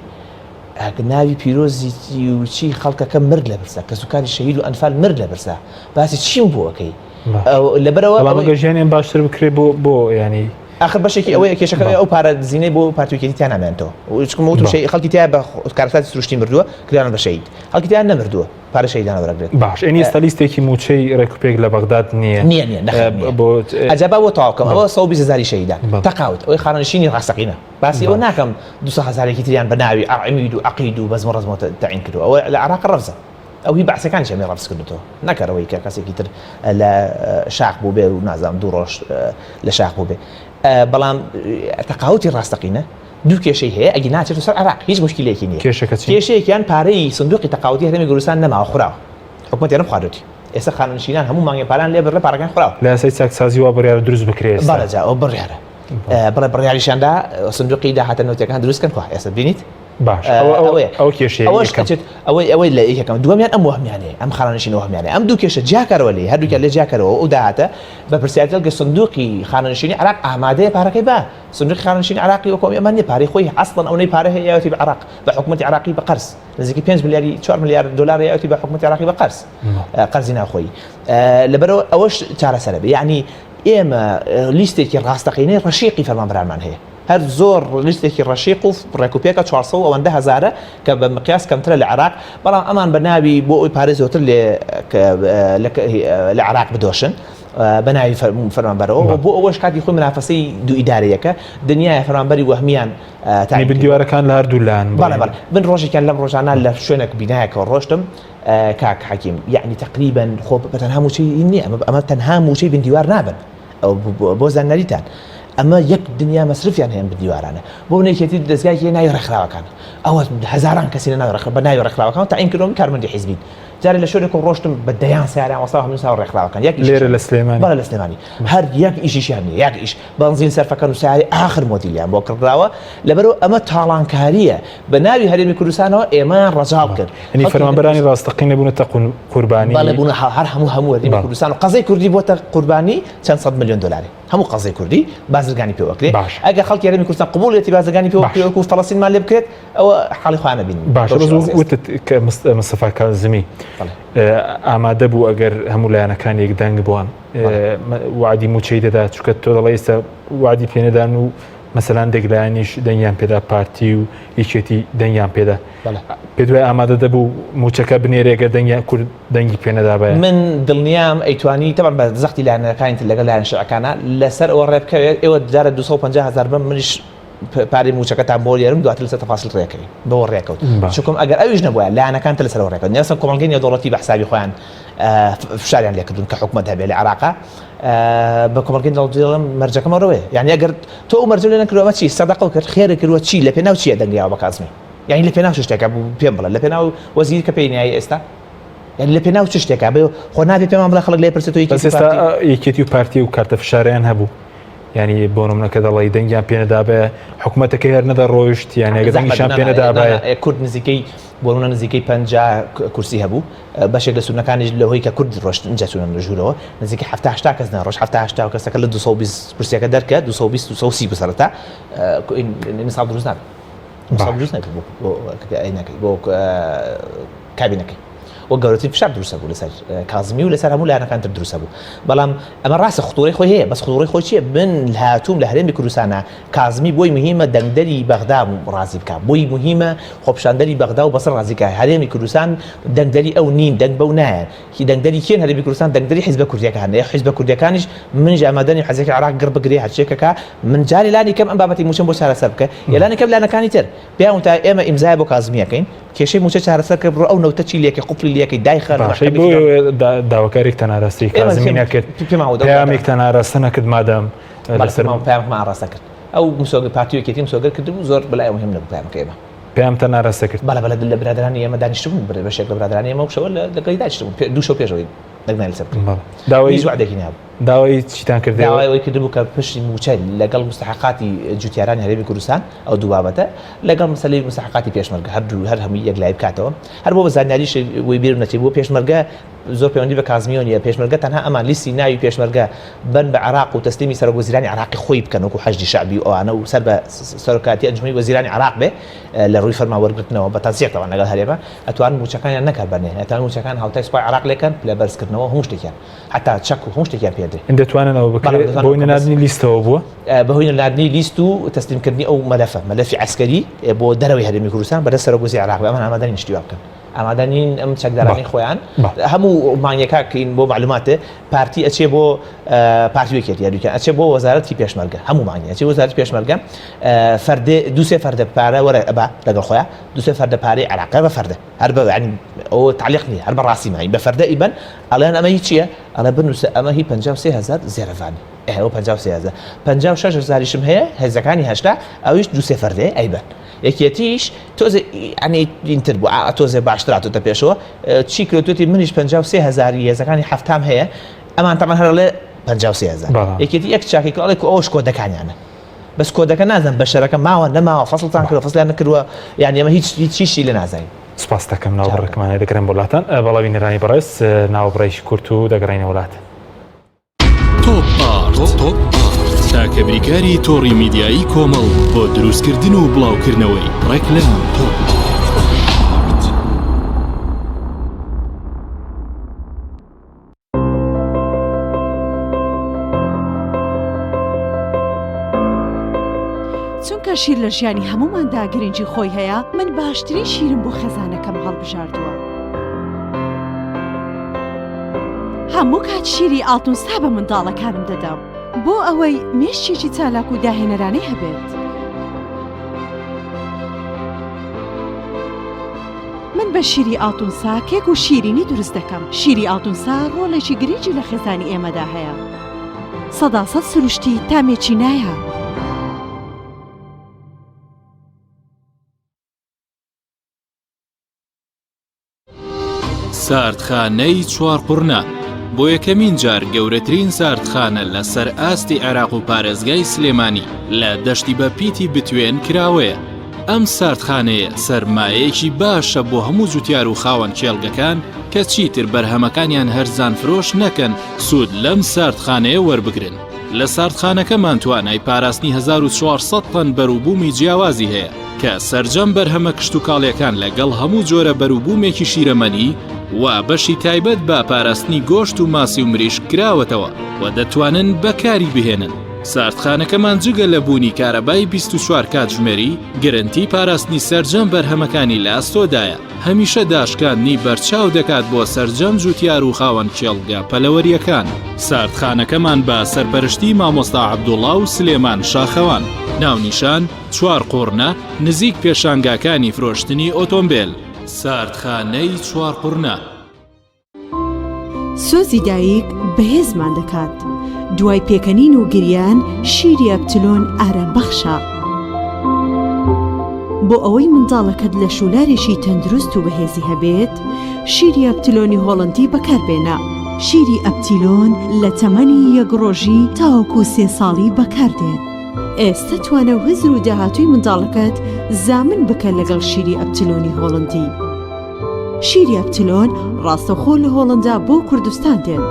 ناوی پیرۆزی و چی خەڵکەکە مرد لە برسا کەسوکاری شەهید و ئەنفال مرد لە برسا باسی چیم بۆ ئەکەی لەبەرەوە بەڵام ئەگەر ژیانیان باشتر بکرێ بۆ بۆ ینی ئاخر بەشێکی ئەوەیە کێشەکە ئەو پارە دزینەی بۆ پارتی و یەکێتی تیا نامێنێتەوە چونکە وتم شەی خەڵکی تیا بە کارەساتی سروشتی مردووە کریان بە شەهید خەڵکی تیا نەمردووە پارە شەهیدانە وەرەگرێت باش ئەنی ئێستا لیستێکی موچەی ڕێکوپێک لە بەغداد نییە نییە نییە بۆ ئەجابا بۆ تەواوکەم ئەوە 120 هەزاری شەهیدان تەقاوت ئەوەی خانەنشینی ڕاستەقینە باسی ئەوە ناکەم 200 هەزارێکی تریان بە ناوی عەمید و عەقید و بەزم و ڕەزمەوە تەعین کردووە ئەوە لە عێراق ڕەفزە ئەو هی بەعسەکانیش ئەمەی ڕەفز کردوتەوە نەک هەر ئەوەی کە کەسێکی تر لە شاخ بوو بێ و نازانم دوو ڕۆژ لە شاخ بوو بێ بەڵام تەقاوتی ڕاستەقینە دوو کێشەی هەیە ئەگی ناچێت سەر عراق هیچ مشکلێکی نییە کێشەکە چی کێشەیەکیان پارەی سندوقی تەقاوتی هەرێمی کوردستان نەماوە خوراوە حکومەتی هەرێم خواردوێتی ئێستا خانەنشینان هەموو مانگێ پاران لێ بڕێ پارەکان خوراوە لە یاسای چاکسازی وا بڕیارە دروست بکرێت بەڵێ جا ئەو بڕیارە بڵێ بڕیاریشاندا سندوقی داهاتە نەوتیەکان دروست کەن خوا ئێستا بینیت باش ئەوەیە ئەو کێشەیە ئەوەش کەچێت ئەوەی ئەوەی لە یەکەم دووەمیان ئەم وەهمیانەیە ئەم خانەنشین وەهمیانەیە ئەم دوو کێشە جیاکەرەوە لێ هەردووکیان لێ جیاکەرەوە ئەو داهاتە بە پرسیارەکە سندوقی خانەنشینی عراق ئامادەیە پارەکەی با سندوقی خانەنشینی عراقی وەکو ئەمە نییە پارەی خۆی ئەسڵەن ئەونەی پارە هەیە یاوەتی بە عراق بە حکوومەتی عراقی بە قەرز نزیکەی 5 ملیاری 4 ملیار دلار یاوەتی بە حکوومەتی عراقی بە قەرز قەرزی ناوخۆیی لەبەرەوە ئەوەش چارەسەرە بێ یعنی ئێمە لیستێکی ڕاستەقینەی ڕەشیقی فەرمانبەرانمان هەیە هەر زۆر لیستێکی ڕەشیق و ڕێکوپێکە 400 و ئەوەندە هەزارە کە بە مقیاس کەمترە لە عێراق بەڵام ئەمان بە ناوی بۆ ئەوی پارە زۆرتر لێ لە عێراق بدۆشن بە ناوی فەرمانبەرەوە بۆ ئەوەش کاتی خۆی منافەسەی دوو ئیدارەیەکە دنیای فەرمانبەری وەهمیان تامی دیوارەکان لە هەردوو لایەن بەڵێ بەڵێ من ڕۆژێکیان لەم ڕۆژانە لە شوێنێک بینایەکەوە ڕۆشتم کاک حەکیم یعنی تقریبا خۆ بە تەنها موچەی نییە ئەمە تەنها موچەی بن دیوار نابن بۆ زانیاریتان ئەمە یەک دنیا مەسرفیان هەیە بن دیوارانە بۆ نەیەکێتی دەزگایەکی ناوی ڕێکخراوەکان ئەوە هەزاران کەسی لە ناوی ڕێکخراو بە ناوی ڕێکخراوەکان تەعین کردوون کارمەندی حیزبین جارێ لە شوێنێک ڕۆشتم بە دەیان سیاران وەستا هەموو ساو ڕێکخراوەکان یەک لێرە لە سلێمانی بەڵێ لە سلێمانی هەر یەک ئیشیشیان نییە یەک ئیش بەنزین سەرفەکەن و سیارەی ئاخر مۆدیلیان بۆ کڕدراوە لەبەرەوە ئەمە تاڵانکارییە بە ناوی هەرێمی کوردستانەوە ئێمەیان ڕەجاڵ کرد یعنی فەرمانبەرانی ڕاستەقینە بوونەتە قوربانی بەڵێ بوونە هەر هەموو هەموو هەرێمی کوردستان و قەزای کوردی بۆتە قوربانی چەند سەد ملیۆن دۆلاری هەموو قەزای کوردی بازرگانی پێوە کرێ ئەگەر خەڵکی هەرێمی کوردستان قبوڵیەتی بازرگانی پێوە بکرێ وەکو فەڵەستینمان لێ بکرێت ئەوە حاڵی خۆیان نەبینن باشە بەس وتت کە مستەفا کازمی ئامادە بوو ئەگەر هەموو لایەنەکان یەکدەنگ بوون وعدی موچەی دەدا چونکە تۆ دەڵێ ئێستا وعدی پێنەدان و مەسەلەن هەندێک لایەنیش دەنگیان پێدا پارتی و یەکێتی دەنگیان پێدا پێ دوای ئامادە دەبوو موچەکە بنێرێ گەر دەنگیان کورد دەنگی پێ نەدابایە؟ من دڵنیام ئەیتوانی تەبعەن بە زەختی لایەنەکانی تر لەگەڵ لایەنە شیعەکانا لەسەر ئەوە ڕێ بکەوێت ئێوە جارە 250 هەزار بەم منیش پارەی موچەکەتان بۆ لێرم دواتر لەسەر تەفاسیل ڕێکەوین بەوە ڕێکەوت چونکم ئەگەر ئەویش نەبووە لایەنەکان تر لەسەرەوە ڕێکەوت نێسە کۆمەڵگەی نێودەوڵەتی بە حسابی خۆیان فشاریان لێکردون کە حکومەت هەبێ لە عێراقا بە کۆمەڵگەی نێودەوڵەتی دەڵێم مەرجەکەم ئەوەیە یعنی ئەگەر تۆ ئەو مەرجە لێ نەکردووە ئەمە چی سەدەقە کرد خێرە کردووە چی لە پێناو چییە دەنگیاوە بە کازمی یعنی لە پێناو چ شتێکە پێم بڵێ لە پێناو وەزیر کە پێی نایە ئێستا یعنی لە پێناو چ شتێکە بێ خۆ نابێ پێمان بڵێ خەڵک لێ پرسێت تۆ یەکێتی پارتی یەکێتی و پارتی و کارتە فشاریان هەبوو یعنی بۆ نمونە کە دەڵێی دەنگیان پێ نەدابێ حکوومەتەکەی هەر نەدەڕۆیشت یان ئەگەر دەنگیشان پێ نەدابایە کورد نزیکەی بۆ نمونە نزیکەی 50 کورسی هەبوو بەشێک لە سوننەکانیش لە هۆی کە کورد ڕۆشت ئینجا چوونە ژوورەوە نزیکەی 70 80 کەس نەڕۆشت 70 80 کەسەکە لە 220 کورسیەکە دەرکە 220 230 بوو سەرەتا نساب دروست نابێت نساب دروست نابێت بۆ بۆ کابینەکەی وە گەورەترین فشار دروستە بوو لەسەر کازمی و لەسەر هەموو لایەنەکان تر دروستە بوو بەڵام ئەمە ڕاستە خطوڕی خۆی هەیە بەس خطوڕی خۆی چییە من هاتووم لە هەرێمی کوردستانە کازمی بۆی مهمە دەنگدەری بەغدا ڕازی بکە بۆی مهمە خۆپیشاندەری بەغدا و بەسەر ڕازیکە هەرێمی کوردستان دەنگدەری ئەو نین دەنگ بەو نایەن کی دەنگدەری کێن هەرێمی کوردستان دەنگدەری حیزبە کوردیەکان حیزبە کوردیەکانیش منیش ئامادەنیم حەزێکی عراق گڕ بگرێ هەرچێکەکە من جارێ لانی کەم ئەم بابەتی موچەم بۆ چارەسەر بکە یلانی کەم لانەکانی تر پێیان وتا ئێمە ئیمزای بۆ کازمیەکەین کێشەی موچە چارەسەر کە بڕۆ ئەو نەوتە چی لێکە قفلی لێکەی دایخە باشەی بۆ داواکارێکتان ئاراستەی کازمی نەکرد پەیامێکتان ئاراستە نەکرد مادام لەسەر پەیاممان ئاراستە کرد ئەو مسۆگە پارتی و یەکێتی مسۆگەر کردبوو زۆر بەلای مهم نەبوو پەیامەکەی ئێمە. پەیامتان ئاراستە کرد؟ بەڵێ بەڵێ لە برادەرانی ئێمە دانیشتبوون بەشێک لە برادەرانی ئێمە ئەو شەوە لەگەڵی دانیشتبوون دوو شەو پێش ئەوەی دەنگدانی لەسەر بکرێت. بەڵێ داوای هیچ وعدێکی نابوو. داوای چیتان کرد؟ داوای ئەوەی کردبوو کە پشتی مووچە لەگەڵ مستحقاتی جوتیارانی هەرێمی کوردستان ئەو دوو بابەتە لەگەڵ مەسەلەی مستحقاتی پێشمەرگە هەردوو هەر هەمووی یەکلایی بکاتەوە هەر بۆ بە زانیاریش وی بیرم نەچێت بۆ پێشمەرگە زۆر پەیوەندی بە کازمیەوە نییە پێشمەرگە تەنها ئەمان لیستی ناوی پێشمەرگە بن بە عێراق و تەسلیمی سەرۆک وەزیرانی عێراقی خۆی بکەن وەکو حەشدی شەعبی و ئەوانە و سەر بە سەرۆکاتی ئەنجومەنی وەزیرانی عێراق بێ لە ڕووی فەرمان وەرگرتنەوە بە تەنسیق تەوان لەگەڵ هەرێمە ئەتوان مووچەکانیان نەکات بەنێ ئەتوان مووچەکان هاوتای سوپای عێراق لێکەن پلە بەرزکردنەوە هەموو شتێکیان حتا چەک و هەموو شتێکیان پێ درێ. دەتوانن ئەوە بکرێت بەهۆی نەناردنی لیستەوە بووە؟ بەهۆی نەناردنی لیست و تەسلیمکردنی ئەو مەلەفە، مەلەفی عەسکەری بۆ دەرەوەی هەرێمی کوردستان بەدەست سەرۆک وەزیری عێراق بێ، ئەمان ئامادە نین شتی وا بکەن. ئامادە نین ئەم چەکدارانەی خۆیان هەموو مانگێکا کەین بۆ معلوماتێ پارتی ئەچێ بۆ پارتی یەکێتی هەردووکیان ئەچێ بۆ وەزارەتی پێشمەرگە هەموو مانگێ ئەچێ وەزارەتی پێشمەرگە فەردێ دوو سێ فەردە پارە وەرە ئەبا لەگەڵ خۆیان دوو سێ فەردە پارەی عێراقە بە فەردە هەر بە یعنی ئەوە تعلیق نییە هەر بە ڕاستی مای بە فەردە ئیبەن ئەڵێن ئەمە هی چییە ئەڵێ بنووسە ئەمە هی 53 هزار زێرەڤانی ئەوە 53 هزار 56 هزاریشم هەیە هێزەکانی هەشتا ئەویش دوو سێ فەردەیە ئەیبەن یەکێتیش تۆزێ یعنی ئینتر بوو ئا تۆزێ باشتر هاتۆتە پێشەوە چی کرۆتوێتی منیش 53 هزاری هێزەکانی هەفتام هەیە ئەمان تەمان هەر ئەڵێ 53 هزار یەکێتی یەک چاکی کرد ئەڵێ کو ئەوەش کۆدەکانیانە بەس کۆدەکە نازانم بەشەرەکە ماوە نەماوە فەسڵتان کردوە فەسڵیان نەکردوە یانی ئێمە هیچ هیچ هیچی لێ نازانین. سپاست دەکەم ناوبڕێکمان دەگرم بۆ لاتان بەڵا بینەرانی بەڕێز ناوبڕێکی کورت و دەگەڕێینەوە لاتان. تۆپ ئارت تۆپ ئارت تاکە بریکاری تۆڕی میدیایی کۆمەڵ بۆ دروستکردن و بڵاوکردنەوەی ڕێکلام تۆپ ئارت. چونکە شیر لە ژیانی هەمووماندا گرنگی خۆی هەیە، من باشترین شیرم بۆ خێزانەکەم هەڵبژاردووە. هەموو کات شیری ئاڵتونسا بە منداڵەکانم دەدەم بۆ ئەوەی مێشکێکی چالاک و داهێنەرانەی هەبێت. من بە شیری ئاڵتونسا کێک و شیرینی دروست دەکەم. شیری ئاڵتونسا ڕۆڵێکی گرنگی لە خێزانی ئێمەدا هەیە. سەداسەد سروشتی تامێکی نایاب. ساردخانەی چوارقوڕنە بۆ یەکەمین جار گەورەترین ساردخانە لەسەر ئاستی عێراق و پارێزگای سلێمانی لە دەشتی بە پیتی بتوێن کراوەیە. ئەم ساردخانەیە سەرمایەیەکی باشە بۆ هەموو جوتیار و خاوەن کێڵگەکان کە چیتر بەرهەمەکانیان هەرزان فرۆش نەکەن سوود لەم ساردخانەیە وەربگرن. لە ساردخانەکەمان توانای پاراستنی 1400 تەن بەروبوومی جیاوازی هەیە کە سەرجەم بەرهەمە کشتوکاڵیەکان لەگەڵ هەموو جۆرە بەروبوومێکی شیرەمەنی و بەشی تایبەت بە پاراستنی گۆشت و ماسی و مریشک کراوەتەوە و دەتوانن بەکاری بهێنن. ساردخانەکەمان جگە لە بوونی کارەبای 24 کاتژمێری، گرنتی پاراستنی سەرجەم بەرهەمەکانی لە ئەستۆدایە، هەمیشە داشکاندنی بەرچاو دەکات بۆ سەرجەم جوتیار و خاوەن کێڵگە پەلەوەرییەکان. ساردخانەکەمان بە سەرپەرشتی مامۆستا عەبدوڵا و سلێمان شاخەوان. ناونیشان، چوارقوڕنە، نزیک پێشانگاکانی فرۆشتنی ئۆتۆمبێل. ساردخانەی چوارقوڕنە. سۆزی دایک بەهێزمان دەکات. دوای پێکەنین و گریان شیری ئەپتلۆن ئارام بەخشە. بۆ ئەوەی منداڵەکەت لەش و لارێکی تەندروست و بەهێزی هەبێت، شیری ئەپتلۆنی هۆڵەندی بەکاربێنە. شیری ئەپتیلۆن لە تەمەنی یەک ڕۆژی تاوەکو سێ ساڵی بەکاردێت. ئێستە توانا و هزر و داهاتووی منداڵەکەت زامن بکە لەگەڵ شیری ئەپتلۆنی هۆڵەندی. شیری ئەپتیلۆن ڕاستەوخۆ لە هۆڵندا بۆ کوردستان دێت.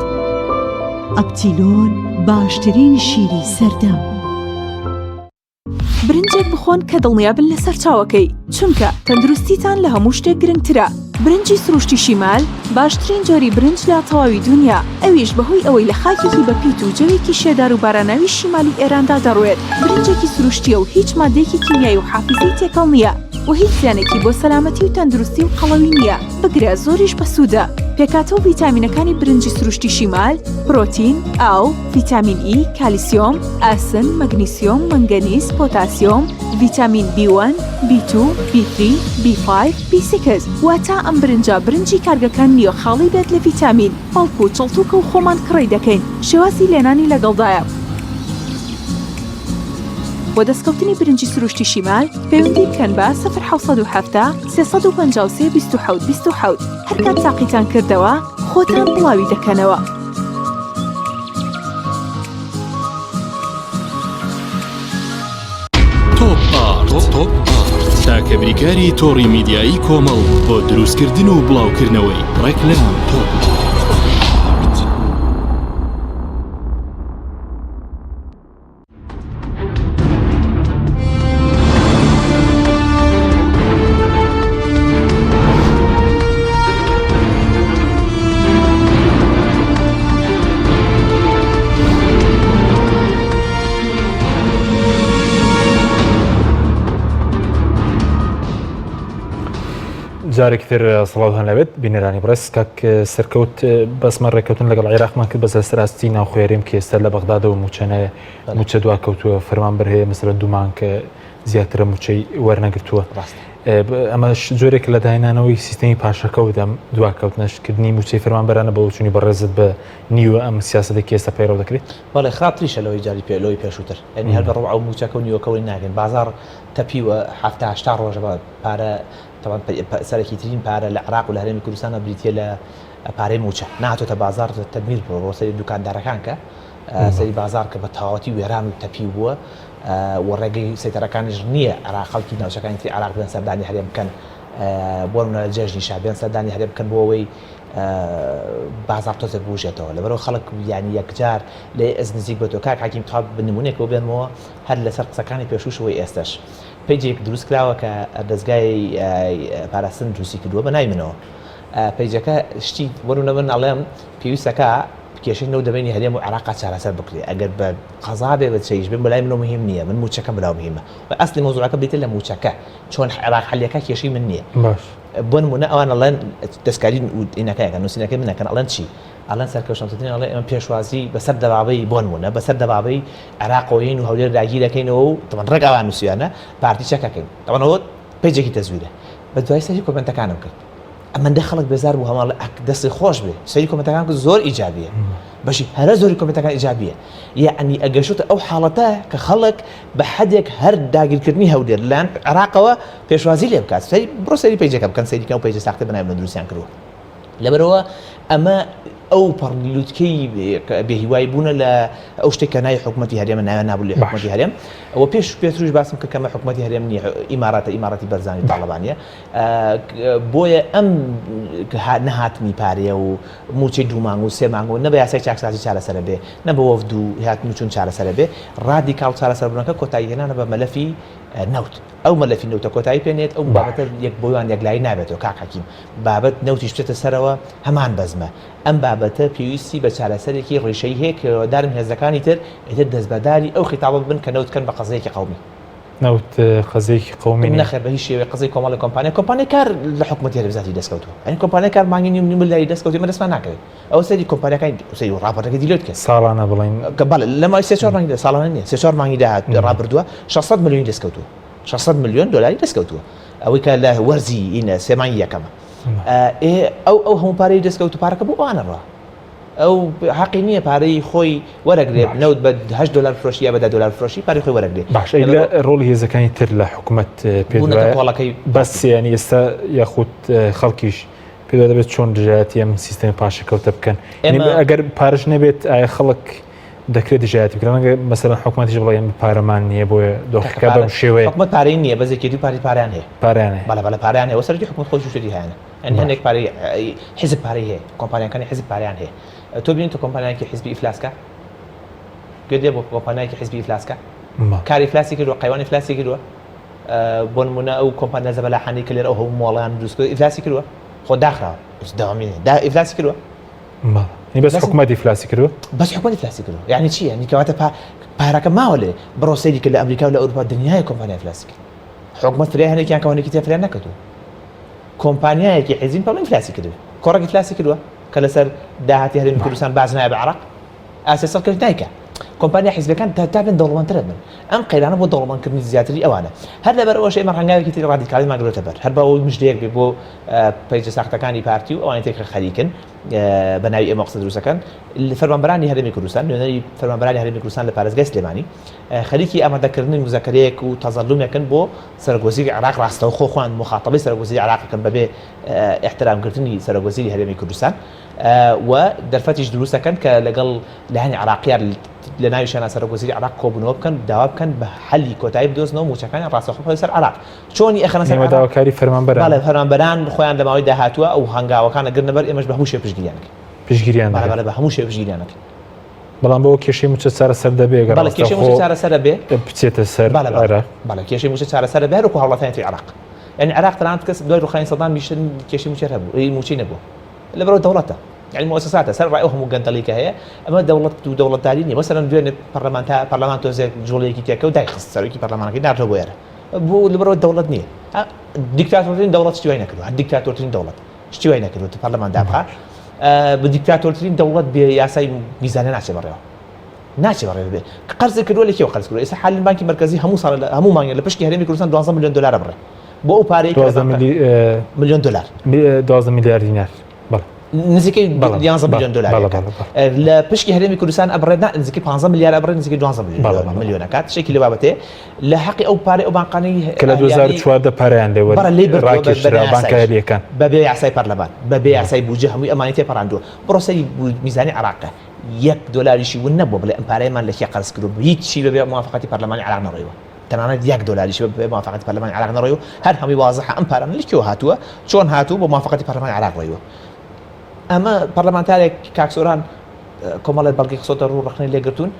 ئەپتیلۆن باشترین شیری سەردەم. برنجێک بخۆن کە دڵنیابن لە سەرچاوەکەی، چونکە تەندروستیتان لە هەموو شتێک گرنگترە. برنجی سروشتی شیمال باشترین جۆری برنج لە تەواوی دونیا، ئەویش بەهۆی ئەوەی لە خاکێکی بەپیت و جەوێکی شێدار و باراناوی شیمالی ئێراندا دەڕوێت، برنجێکی سروشتییە و هیچ ماددەیەکی کیمیایی و حافیزەی تێکەڵ نییە. و هیچ زیانێکی بۆ سەلامەتی و تەندروستی و قەڵەوی نییە، بگرە زۆریش بەسوودە. پێکهاتە و ڤیتامینەکانی برنجی سروشتی شیمال، پرۆتین، ئاو، ڤیتامین ئی، کالیسیۆم، ئاسن، مەگنیسیۆم، مەنگەنیز، پۆتاسیۆم، ڤیتامین بی وەن، بی توو، بی ثری، بی فایڤ، بی سیکس. واتە ئەم برنجە برنجی کارگەکان نییە خاڵی بێت لە ڤیتامین، بەڵکو چڵتوکە و خۆمان کڕی دەکەین، شێوازی لێنانی لەگەڵدایە. بۆ دەستکەوتنی برنجی سروشتی شیمال پەیوەندی بکەن بە 0770 353 27 27 هەرکات تاقیتان کردەوە خۆتان بڵاوی دەکەنەوە. تۆپ ئارت تۆپ ئارت تاکە بریکاری تۆڕی میدیایی کۆمەڵ بۆ دروستکردن و بڵاوکردنەوەی ڕێکلام تۆپ ئارت. جارێکی تر سڵاوتان لەبێت بینەرانی بڕێز کاک سەرکەوت بەسمە ڕێککەوتن لەگەڵ عێراقمان کرد بەسەر سەراستی ناوخۆێریم کە ئێستا لە بەغدادەوە موچەنەیە موچە دوا کەوتووە فەرمانبەر هەیە مەسەلەن دوو مانگ زیاترە موچەی وەرنەگرتووە ئەمەش جۆرێک لە داینانەوەی سیستەمی پاشەکەوت ئەم دواکەوتنەشکردنی موچەی فەرمانبەرانە بە وچونی بەڕێزت بە نیوە ئەم سیاسەتێکی ئێستا پەیڕەو دەکرێت بەڵێ خراپتریشە لەوەی جاری پێ لەوەی پێشووتر یعنی هەر بە ڕوع و موچەکە و نیوەکەوەی ناگەن بازاڕ تەپیوە حەفتا هەشتا ڕۆژە بە پارە تەوان سەرەکیترین پارە لە عراق و لە هەرێمی کوردستانە بریتە لە پارەی موچە ناتۆتە بازار تەدمیر بووە بۆ سەری دوکاندارەکان کە سەری بازاڕ کە بە تەواوەتی وێران و تەپیو بووە و ڕێگەی سەیتەرەکانیش نییە عێراق خەڵکی ناوچەکانی تری عێراق بێن سەردانی هەرێم بکەن بۆ نمونە لە جێژنیشا بێن سەردانی هەرێم بکەن بۆ ئەوەی بازاڕ تۆزێک بوژێتەوە لەبەرەوە خەڵک یانی یەکجار لێ ئەز نزیک بێتەوە کاک حەکیم تا نمونێک بۆ بێنمەوە هەر لەسەر قسەکانی پێشووشەوەی ئێستش page ێک دروست کراوە کە دەزگای پاراستن دروستی کردووە بە ناوی منەوە page ەکە شتی وەرونە من ئەڵێم پێویستەکە کێشەی نەوت لە بەینی هەرێم و عێراقا چارەسەر بکرێ ئەگەر بە قەزا بێ بە چەیش بێ بەلای منەوە مهم نییە من مووچەکەم بەلاوە مهمە و ئەسلی مەوزوعەکە بریتیە لە مووچەکە چۆن عێراق حەلیەکە کێشەی من نییە باش بۆ نمونە ئەوان ئەڵێن دەستکاری ئینەکەیەکە نووسینەکەی من ئەکەن ئەڵێن چی ئەڵێن سەرکەوت شەمسەدین ئەڵێ ئێمە پێشوازی بەسەر دەبابەی بۆ نمونە بەسەر دەبابەی عێراقەوەین و هەولێر داگیر دەکەینەوە و تەبعەن ڕێک ئەوان نووسیانە پارتی چەکەکەین تەبعەن ئەوە page ێکی تەزویرە بە دوای سەری کۆمێنتەکانم کرد ئەمەندە خەڵک بێزار بوو هەماڵ ئەک دەستی خۆش بێ سەری کۆمێنتەکان کرد زۆر ئیجابیە بەشی هەرە زۆری کۆمێنتەکان ئیجابیە یعنی ئەگەشتە ئەو حاڵەتە کە خەڵک بە حدێک هەر داگیرکردنی هەولێر لەلایەن عێراقەوە پێشوازی لێ بکات سەری بڕۆ سەری page ەکە بکەن سەری کەم page ە ساختە بەناوی من دروستیان کردووە لەبەرەوە ئەمە ئەو پەڕ لوتکەی بێهیوای بوونە لە ئەو شتێک کە ناوی حکوومەتی هەرێمە ناویان نابوو لە حکوومەتی هەرێم ئەوە پێش پێتروش باسم کە کەمە حکوومەتی هەرێم نییە ئیماراتە ئیماراتی بەرزانی تاڵەبانیە بۆیە ئەم نەهاتنی پارەیە و مووچەی دوو مانگ و سێ مانگ و نە بە یاسای چاکسازی چارەسەرە بێ نە بە وەفد و هاتن و چوون چارەسەرە بێ ڕادیکاڵ چارەسەربوونەکە کۆتایی هێنانە بە مەلەفی نەوت ئەو مەلەفی نەوتە کۆتایی پێنێت ئەو بابەتە یەک بۆیان یەکلایی نابێتەوە کاک حەکیم بابەت نەوتیش بچێتە سەرەوە هەمان بەزمە ئەم بابەت. بابەتە پێویستی بە چارەسەرێکی ڕیشەیی هەیە کە هیوادارم هێزەکانی تر ئیتر دەستبەرداری ئەو خیتابە ببن کە نەوت کەن بە قەزیەکی قەومی. نەوت قەزیەکی قەومی نیە. نەخێر بە هیچ شێوەیەک قەزیەی کۆمەڵی کۆمپانیا کۆمپانیای کار لە حکومەتی هەرێم زیاتری دەستکەوتووە یانی کۆمپانیای کار مانگی نیو نیو ملیاری دەستکەوتووە ئێمە دەستمان ناکەوێت ئەوە سەیری کۆمپانیاکانی سەیری ڕاپۆرتەکەی دیلۆیت کە. ساڵانە بڵێین. کە بەڵێ لە ماوەی سێ چوار مانگی ساڵانە نیە سێ چوار مانگی داهات ڕابردووە 600 ملیۆنی دەستکەوتووە 600 ملیۆن دۆلاری دەستکەوتووە ئەوەی کە لە وەرزی ئینە سێ مانگی یەکەمە ئێ ئەو ئەو هەموو پارەی دەستکەوت و پارەکە بۆ ئەوانە ڕا ئەو حەقی نییە پارەی خۆی وەرەگرێ نەوت بە 8 دلار فرۆشی یا بە 10 دلار فرۆشی پارەی خۆی وەرەگرێ باش ئەی لە ڕۆڵی هێزەکانی تر لە حکومەت پێ کۆڵەکەی بەس یانی ئێستا یاخود خەڵکیش پێ دەبێت چۆن دژایەتی ئەم سیستەمی پاشەکەوتە بکەن ئەگەر پارش نەبێت ئایا خەڵک دەکرێت دژایەتی بکرێن ڕەنگە مەسەلەن حکومەتیش بڵێ ئێمە پارەمان نییە بۆیە دۆخەکە بەم شێوەیە حکومەت پارەی نییە بەس یەکێتی و پارتی پارەیان هەیە پارەیان هەیە بەڵێ بەڵێ پارەیان هەیە وە سەرۆکی حکومەت خۆی شوشتێتی هەیانە یعنی هەندێک پارەی حیزب پارەی هەیە کۆمپانیاکانی حیزب پارەیان هەیە تۆ بینی تۆ کۆمپانیایەکی حیزبی ئیفلاس کە گوێت لێ بۆ کۆمپانیایەکی حیزبی ئیفلاس کە کاری ئیفلاسی کردووە قەیوان ئیفلاسی کردووە بۆ نمونە ئەو کۆمپانیا زەبەلاحانەی کە لێرە ئەو هەموو مۆڵیان دروست کرد ئیفلاسی کردووە خۆ داخراوە داوامی دا ئیفلاسی کردووە بەڵێ بەس حکومەت ئیفلاسی کردووە؟ بەس حکومەت ئیفلاسی کردووە یعنی چی یعنی کەواتە پارەکە ماوە لێ بڕۆ سەیری کە لە ئەمریکا و لە ئەوروپا دنیای کۆمپانیا ئیفلاسی کرد حکومەت فریا هەنێکیان کە هەنێکی تر فریا نەکردووە کۆمپانیایەکی حیزبی پەڵین ئیفلاسی کردووە کۆڕەک ئیفلاسی کردووە کە لەسەر داهاتی هەرێمی کوردستان باج نایە بە عێراق ئاسیا کرد نایکە کۆمپانیا حیزبەکان تا تا بن دەوڵەمەندتر بن ئەم قەیرانە بۆ دەوڵەمەندکردنی زیاتری ئەوانە هەر لەبەر ئەوەش ئێمە ڕەنگاوێکی تری ڕادیکاڵیمان گرۆتە بەر هەر بە ئەوەی مژدەیەک بێ بۆ پەیجە ساختەکانی پارتی و ئەوانی تر کە خەریکن بە ناوی ئێمە قسە دروستەکەن فەرمانبەرانی هەرێمی کوردستان نوێنەری فەرمانبەرانی هەرێمی کوردستان لە پارێزگای سلێمانی خەریکی ئامادەکردنی مزاکرەیەک و تەزەلومێکن بۆ سەرۆک وەزیری عێراق ڕاستەوخۆ خۆیان مخاتەبەی سەرۆک وەزیری عێراقەکەن بەبێ احترامکردنی سەرۆک وەزیری هەرێمی کوردستان و دەرفەتیش دروستەکەن کە لەگەڵ لایەنی عێراقیار لە ناویشیانە سەرۆک وەزیری عێراق کۆبوونەوە بکەن داوا بکەن بە حەلی کۆتایی بدۆزنەوە مووچەکانیان ڕاستەوخۆ بخەنە سەر عێراق چۆنی ئەخەنە سەر ئێمە داواکاری فەرمانبەران. بەڵێ فەرمانبەران خۆیان لە ماوەی داهاتووە ئەو هەنگاوەکان ئەگرنە بەر ئێمەش بە هەموو شێوە پشتگیریان ئەکەین. پشتگیریان بەڵێ بەڵێ بە هەموو شێوە پشتگیریان ئەکەین. بەڵام بەوە کێشەی مووچە چارەسەر دەبێ گەر بەڵێ کێشەی مووچە چارەسەر ئەبێ. بچێتە سەر بەڵێ بەڵێ بەڵێ کێشەی مووچە چارەسەر ئەبێ هەر وەکوو هاوڵاتیانی تری عێراق. یانی عێراق تەنانەت کەس دوای ڕووخانی سەدام یش کێشەی مووچە هەبوو مووچەی نەبووە. لەبەرئەوە دەوڵەتە. یانی موئەسەساتە سەر ڕای ئەو هەموو گەندەڵی کە هەیە ئەمە دەوڵەت و دەوڵەتداری نییە مەسەلەن دوێنێ پەرلەمان تا پەرلەمان تۆزێک جوڵەیەکی تێکەوت دایخست سەرۆکی پەرلەمانەکەی ناردەوە بۆ ئێرە بۆ لەبەرئەوە دەوڵەت نییە دیکتاتۆرترین دەوڵەت شتی وای نەکردووە دیکتاتۆرترین دەوڵەت شتی وای نەکردووە پەرلەمان دابخا بە دیکتاتۆرترین دەوڵەت بێ یاسای میزانە ناچێ بەڕێوە ناچێ بەڕێوە بێ قەرز کردووە لە کێوە قەرز کردووە ئێستا حالین بانکی مەرکەزی هەموو ساڵ هەموو مانگێ لە پشکی هەرێمی کوردستان 12 ملیۆن دلار بڕێ بۆ ئەو پارەی ملیۆن دلار 12 میلیارد دینار نزیکەی 11 ملیۆن دلار لە پشکی هەرێمی کوردستان ئەبڕێت نا نزیکەی 15 ملیار ئەبڕێت نزیکەی 12 ملیۆن ئەکات شتێکی لە بابەتێ لە حەقی ئەو پارەی ئەو بانقانەی کە لە 2014 پارەیان لێ وەر لێ ڕاکێشرا بانکاریەکان بەبێ یاسای پەرلەمان بەبێ یاسای بودجە هەمووی ئەمانی تێپەڕاندووە پرۆسەی میزانی عێراقە یەک دۆلاریشی ون نەبووە بڵێ ئەم پارەیەمان لە کێ قەرز کردووە هیچی بەبێ موافقەتی پەرلەمانی عێراق نەڕۆیوە تەنانەت یەک دۆلاریش بە موافقەتی پەرلەمانی عێراق نەڕۆیوە هەر هەمووی وازحە ئەم پارانە لە کوێوە هاتووە چۆن هاتوو بۆ موافقەتی پەرلەمانی عێراق ڕۆیوە ئەمە پەرلەمانتارێک کاک سۆران کۆمەڵێک بەڵگەی خستۆتە ڕوو ڕەخنەی لێگرتوون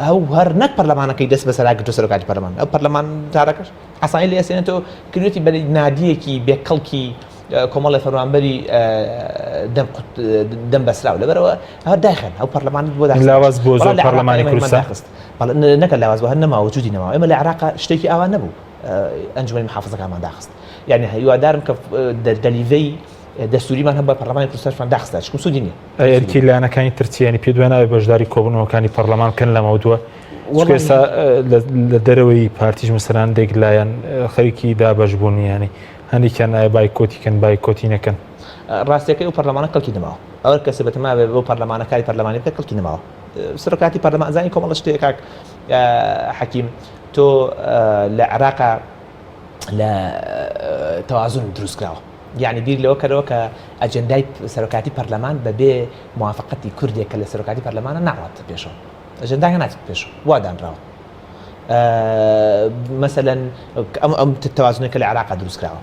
ئەو هەر نەک پەرلەمانەکەی دەست بەسەرا گرتو سەرۆکاتی پەرلەمان ئەو پەرلەمانتارەکەش ئاسانی لێ ئەسێنێتەوە کردوێتی بە نادیەکی بێکەڵکی کۆمەڵی فەرمانبەری دەم بەسراو لەبەرەوە هەر دایخەن ئەو پەرلەمان بۆ لاواز بۆ زۆر پەرلەمانی کوردستان خست نەکە لاواز بۆ هەر نەما وجودی نەما ئێمە لە عێراق شتێکی ئاوا نەبوو ئەنجومەنی محافظەکانمان داخست یعنی هیوادارم کە دەلیڤەی دەستوریمان هەبووە پەرلەمانی کوردستانشمان داخستە چکم سوودی نییە. ئەی ئەرکی لایەنەکانی تر چییە؟ یانی پێت وایە نابێت بەشداری کۆبوونەوەکانی پەرلەمان بکەن لەمەودوا؟ چونکە ئێستا لە دەرەوەی پارتیش مەسەلەن هەندێک لایەن خەریکی دابەش بوون یانی هەندێکیان ئایا بایکۆتی کەن بایکۆتی نەکەن. ڕاستیەکەی ئەو پەرلەمانە کەڵکی نەماوە. ئەوەر کەسێ بەتەما بێ بەو پەرلەمانە کاری پەرلەمانی بکە کەڵکی نەماوە. سەرۆکایەتی پەرلەمان ئەزانی کۆمەڵە شتێک کاک حەکیم تۆ لە عێراقا لە تەوازن دروست کراوە. یانی بیر لەوە کەرەوە کە ئەجێندای سەرۆکاتی پەرلەمان بەبێ موافقەتی کوردێک کە لە سەرۆکاتی پەرلەمانە ناڕاتە پێشەوە ئەجێنداکە ناچێت پێشەوە وا دانراوە مەسەلەن ئەم ئەم تەوازنێکە لە عێراقا دروست کراوە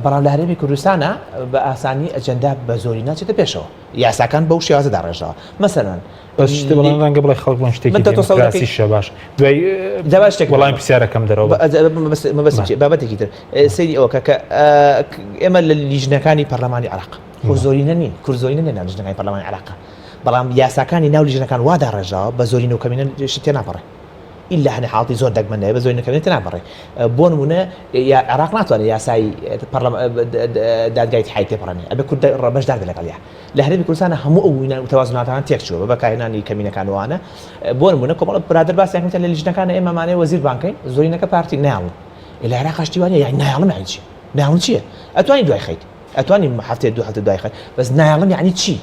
بەڵام لە هەرێمی کوردستانە بە ئاسانی ئەجێندا بە زۆری ناچێتە پێشەوە یاساکان بەو شێوازە داڕێژراوە مەسەلەن بەس شتێ بەڵام ڕەنگە بڵێ خەڵک بڵێن شتێکی دیموکراسیشە باش دوای جا شتێک وەڵامی پرسیارەکەم دەرەوە مەبەست بابەتێکی تر سەیری ئەوە کە ئێمە لە لیژنەکانی پەرلەمانی عێراق. خۆ زۆرینە نین کورد زۆرینە نیە ناو لیژنەکانی پەرلەمانی عێراق بەڵام یاساکانی ناو لیژنەکان وا داڕێژراوە بە زۆرینە و کەمینە شت تێناپەڕێ ئیلا هەنێ حاڵەتی زۆر دەگمەن نەبێ بە زۆرینە کەمینە تێناپەڕێ بۆ نمونە یا عێراق ناتوانێت یاسای پەرلەمان دادگای ئیتحادی تێپەڕێنێ ئەبێ کورد بەشدار بێ لەگەڵیا لە هەرێمی کوردستان هەموو ئەو تەوازناتان تێک چووە بە بەکارهێنانی کەمینەکان وانە بۆ نمونە کۆمەڵە برادەر باسیان کردن لە لیژنەکان ئێمەمانەیە وەزیر بانکەین زۆرینەکە پارتی نایەڵن لە عێراق شتی وانە یانی نایەڵم یانی چی نایەڵم چییە ئەتوانی دوای خەیت ئەتوانی هەفتەیە دوو هەفتە دوای خەیت بەس نایەڵم یانی چی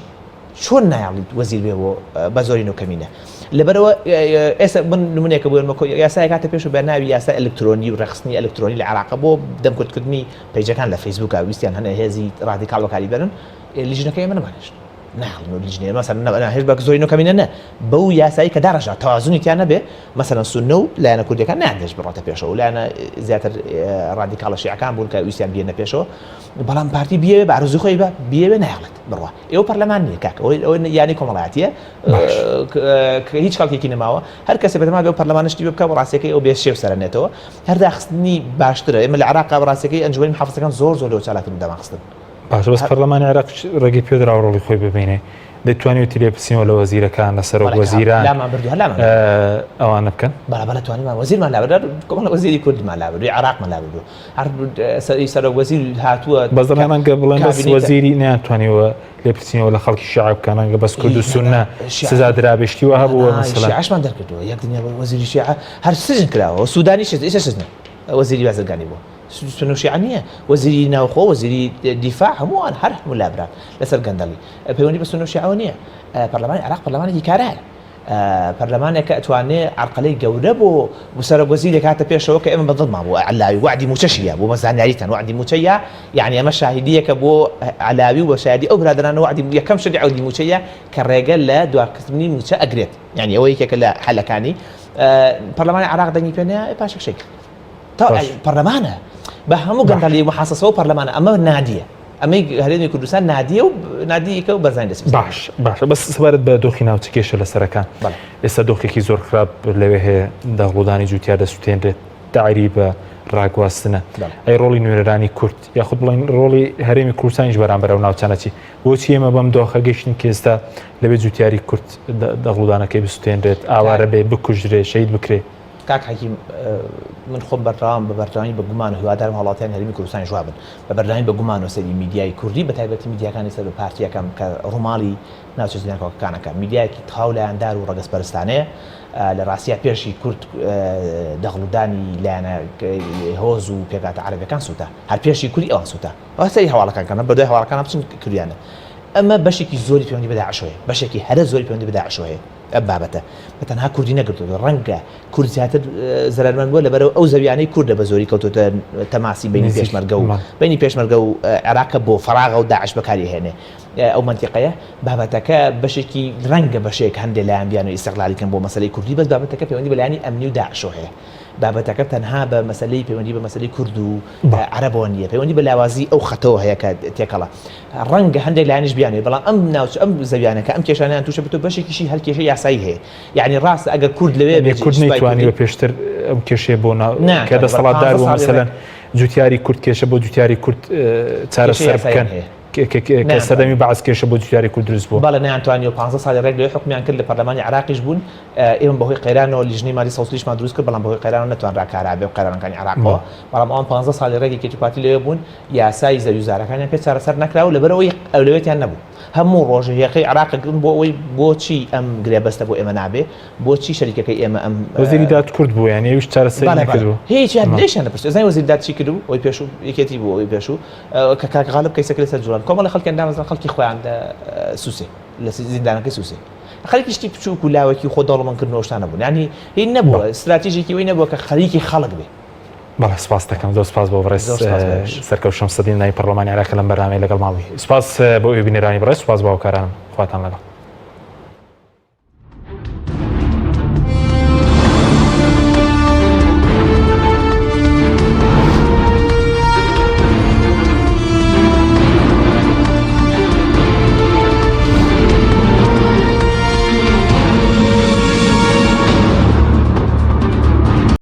چۆن نایەڵیت وەزیر بێ بۆ بە زۆرینە و کەمینە لەبەرەوە ئێستا من نمونەیەکە بۆ یاسایەک هاتە پێش و بە ناوی یاسا ئەلکترۆنی و ڕێکخستنی ئەلکترۆنی لە عێراق بۆ دەمکورتکردنی پەیجەکان لە فەیسبووکە ویستیان هەنێ هێزی ڕادیکاڵ بەکاری بەرن لیژنەکە ئێمە نەمانهێشت ناهێڵن و لیژنەیە مەسەلەن نەهێشت بە زۆرینە و کەمینە نە بەو یاسایی کە داڕێژرا تەوازنی تیا نەبێ مەسەلەن سوننە و لایەنە کوردیەکان نایانهێشت بڕاتە پێشەوە و لایەنە زیاتر ڕادیکاڵە شیعەکان بوون کە ویستیان بێنە پێشەوە بەڵام پارتی بیەوێ بە ئارەزووی خۆی بە بیەوێ نایەڵێت بڕوا ئێوە پەرلەمان نییە کاک ئەوە یانی کۆمەڵایەتیە کە هیچ کەڵکێکی نەماوە هەر کەسێ بەتەما بێ پەرلەمان شتی بکە و ڕاستەکەی ئەو بێ شێو سەرنێتەوە هەر داخستنی باشترە ئێمە لە عێراق ڕاستەکەی ئەنجومەنی محافزەکان زۆر زۆر لەوە چالاکتر دەماخستن باشە بەس پەرلەمانی عێراق ڕێگەی پێدراوە ڕۆڵی خۆی ببینێ دەتوانێت لێپرسینەوە لە وەزیرەکان لە سەرۆک وەزیران ئەوانە بکەن بەڵێ بەڵێ توانیمان وەزیرمان لابرد کۆمەڵە وەزیری کوردمان لابردوو عێراقمان لابردوو هەر سەرۆک وەزیر هاتووە بەس دەڵێن ڕەنگە بڵێن بەس وەزیری نەیانتوانیوە لێپرسینەوە لە خەڵکی شیعە بکەن ڕەنگە بەس کورد و سوننە سزا درابێ شتی وا هەبووە مەسەلەن شیعەشمان دەرکردووە یەک دنیا وەزیری شیعە هەر سجن کراوە سوودانی ئێستا سجنە وەزیری بازرگانی بووە سوننە و شیعە نییە وەزیری ناوخۆ وەزیری دیفاع هەمووان هەر هەموو لابران لەسەر گەندەڵی پەیوەندی بە سوننە و شیعەوە نییە پەرلەمانی عێراق پەرلەمانێکی کارایە پەرلەمانێک کە ئەتوانێ عەرقەلەی گەورە بۆ سەرۆک وەزیرێک هاتە پێشەوە کە ئێمە بەدڵمان بوو عەلاوی وەعدی مووچەشی یا بۆ زانیاریتان وەعدی مووچە یا یعنی ئەمە شاهیدیەکە بۆ عەلاوی و شاهیدی ئەو برادەرانە وەعدی یەکەم شتی عەودی مووچە یا کە ڕێگە لە دواکردنی مووچە ئەگرێت یعنی ئەوە یەکێکە لە حەلەکانی پەرلەمانی عێراق دەنگی پێ نەیا پاشەکشەی کرد تا پەرلەمانە بە هەموو گەندەڵی محاسەسەوە پەرلەمانە ئەمە نادیە ئەمەی هەرێمی کوردستان نادیە و نادیەکە و بەرزانی دەست باش باشە بەس سەبارەت بە دۆخی ناوچە کێشە لەسەرەکان ئێستا دۆخێکی زۆر خراپ لەوێ هەیە دەغڵودانی جوتیار دەسووتێنرێت داعری بە ڕاگواستنە ئەی ڕۆڵی نوێنەرانی کورد یاخود بڵێن ڕۆڵی هەرێمی کوردستانیش بەرامبەر ئەو ناوچانە چی بۆچی ئێمە بەم دۆخە گەشتین کە ئێستا لەوێ جوتیاری کورد دەغڵودانەکەی بسوتێنرێت ئاوارە بێ بکوژرێ شەید بکرێ کاک حەکیم من خۆم بەردەوام بە بەردەوامی بە گومان و هیوادارم هاوڵاتیانی هەرێمی کوردستانیش وابن بە بەردەوامی بە گومانەوە سەیری میدیای کوردی بە تایبەتی میدیاکانی سەر بە پارتی ئەکەم کە ڕووماڵی ناوچە جیناکۆکەکان ئەکەن میدیایەکی تەواو لایەندار و ڕەگەزپەرستانەیە لە ڕاستیا پێشی کورد دەغڵودانی لایەنە هۆز و پێکهاتە عەرەبەکان سووتا هەر پێشی کوردی ئەوان سووتا ئەوە سەیری هەواڵەکان کەن بەدوای هەواڵەکان بچن کردیانە ئەمە بەشێکی زۆری پەیوەندی بە داعشەوە هەیە بەشێکی هەرە زۆری پەیوەندی بە داعشەوە هەیە ئەم بابەتە بە تەنها کوردی نەگرتووە ڕەنگە کورد زیاتر زەرەرمەند بووە لەبەرەوە ئەو زەویانەی کوردە بە زۆری کەوتۆتە تەماسی بینی پێشمەرگە و بینی پێشمەرگە و عێراقە بۆ فەراغە و داعش بەکاری هێنێ ئەو منتیقەیە بابەتەکە بەشێکی ڕەنگە بەشێک هەندێک لایەن بیان و ئیستغلالی کەن بۆ مەسەلەی کوردی بەس بابەتەکە پەیوەندی بە لایەنی ئەمنی و داعشەوە هەیە بابەتەکە تەنها بە مەسەلەی پەیوەندی بە مەسەلەی کورد و عەرەبەوە نییە پەیوەندی بە لاوازی ئەو خەتەوە هەیە کە تێکەڵە ڕەنگە هەندێک لایەنیش بیانەوێت بەڵام ئەم ناوچە ئەم زەویانە کە ئەم کێشانەیان تووشە بێت و بەشێکیشی هەر کێشەی یاسایی هەیە یعنی ڕاستە ئەگەر کورد لەوێ بێت کورد نەیتوانیوە پێشتر ئەم کێشەیە بۆ کە دەسەڵاتدار بوو مەسەلەن جوتیاری کورد کێشە بۆ جوتیاری کورد چارەسەر بکەن کە سەردەمی بەعس کێشە بۆ جوتیاری کورد دروست بوو. بەڵێ نەیانتوانیوە 15 ساڵی ڕێک لەوێ حوکمیان کرد لە پەرلەمانی عێراقیش بوون ئێمە بەهۆی قەیرانەوە لیژنەی مالی سەوزلیشمان دروست کرد بەڵام بەهۆی قەیرانەوە نەتوانرا کارا بێ و قەیرانەکانی عێراقەوە بەڵام ئەوان 15 ساڵی ڕێک یەکێتی پارتی لەوێ بوون یاسای زەویوزارەکانیان پێ چارەسەر نەکرا و لەبەرئەوەی ئەولەویەتیان نەبوو هەموو ڕۆژێ یەخەی عێراق گرن بۆ ئەوەی بۆچی ئەم گرێبەستە بۆ ئێمە نابێ بۆچی شەریکەکەی ئێمە ئەم وەزیری داد کورد بوو یانی ئەویش چارەسەری نەکردبوو هیچیان لێشیان نەپرسی ئەزانی وەزیری داد چی کردبوو ئەوەی پێشوو یەکێتی بوو ئەوەی پێشوو کە کاک غالب کەیسەکە لەسەر جوڵان کۆمەڵی خەڵکیان دامەزران خەڵکی خۆیان لە سوسێ لە زیندانەکەی سوسێ خەریکی شتی بچووک و لاوەکی خۆ دەوڵەمەندکردنەوە شتانە بوون یانی هی نەبووە استراتیژێکی وی نەبووە کە خەریکی خەڵک بێ بەڵێ سپاس دەکەم زۆر سپاس بۆ بەڕێز سەرکەوت شەمسەدین ناوی پەرلەمانی عێراق لەم بەرنامەیە لەگەڵ ماڵی سپاس بۆ ئێوە بینەرانی بەڕێز سپاس بۆ هاوکارانم خواتان لەگەڵ.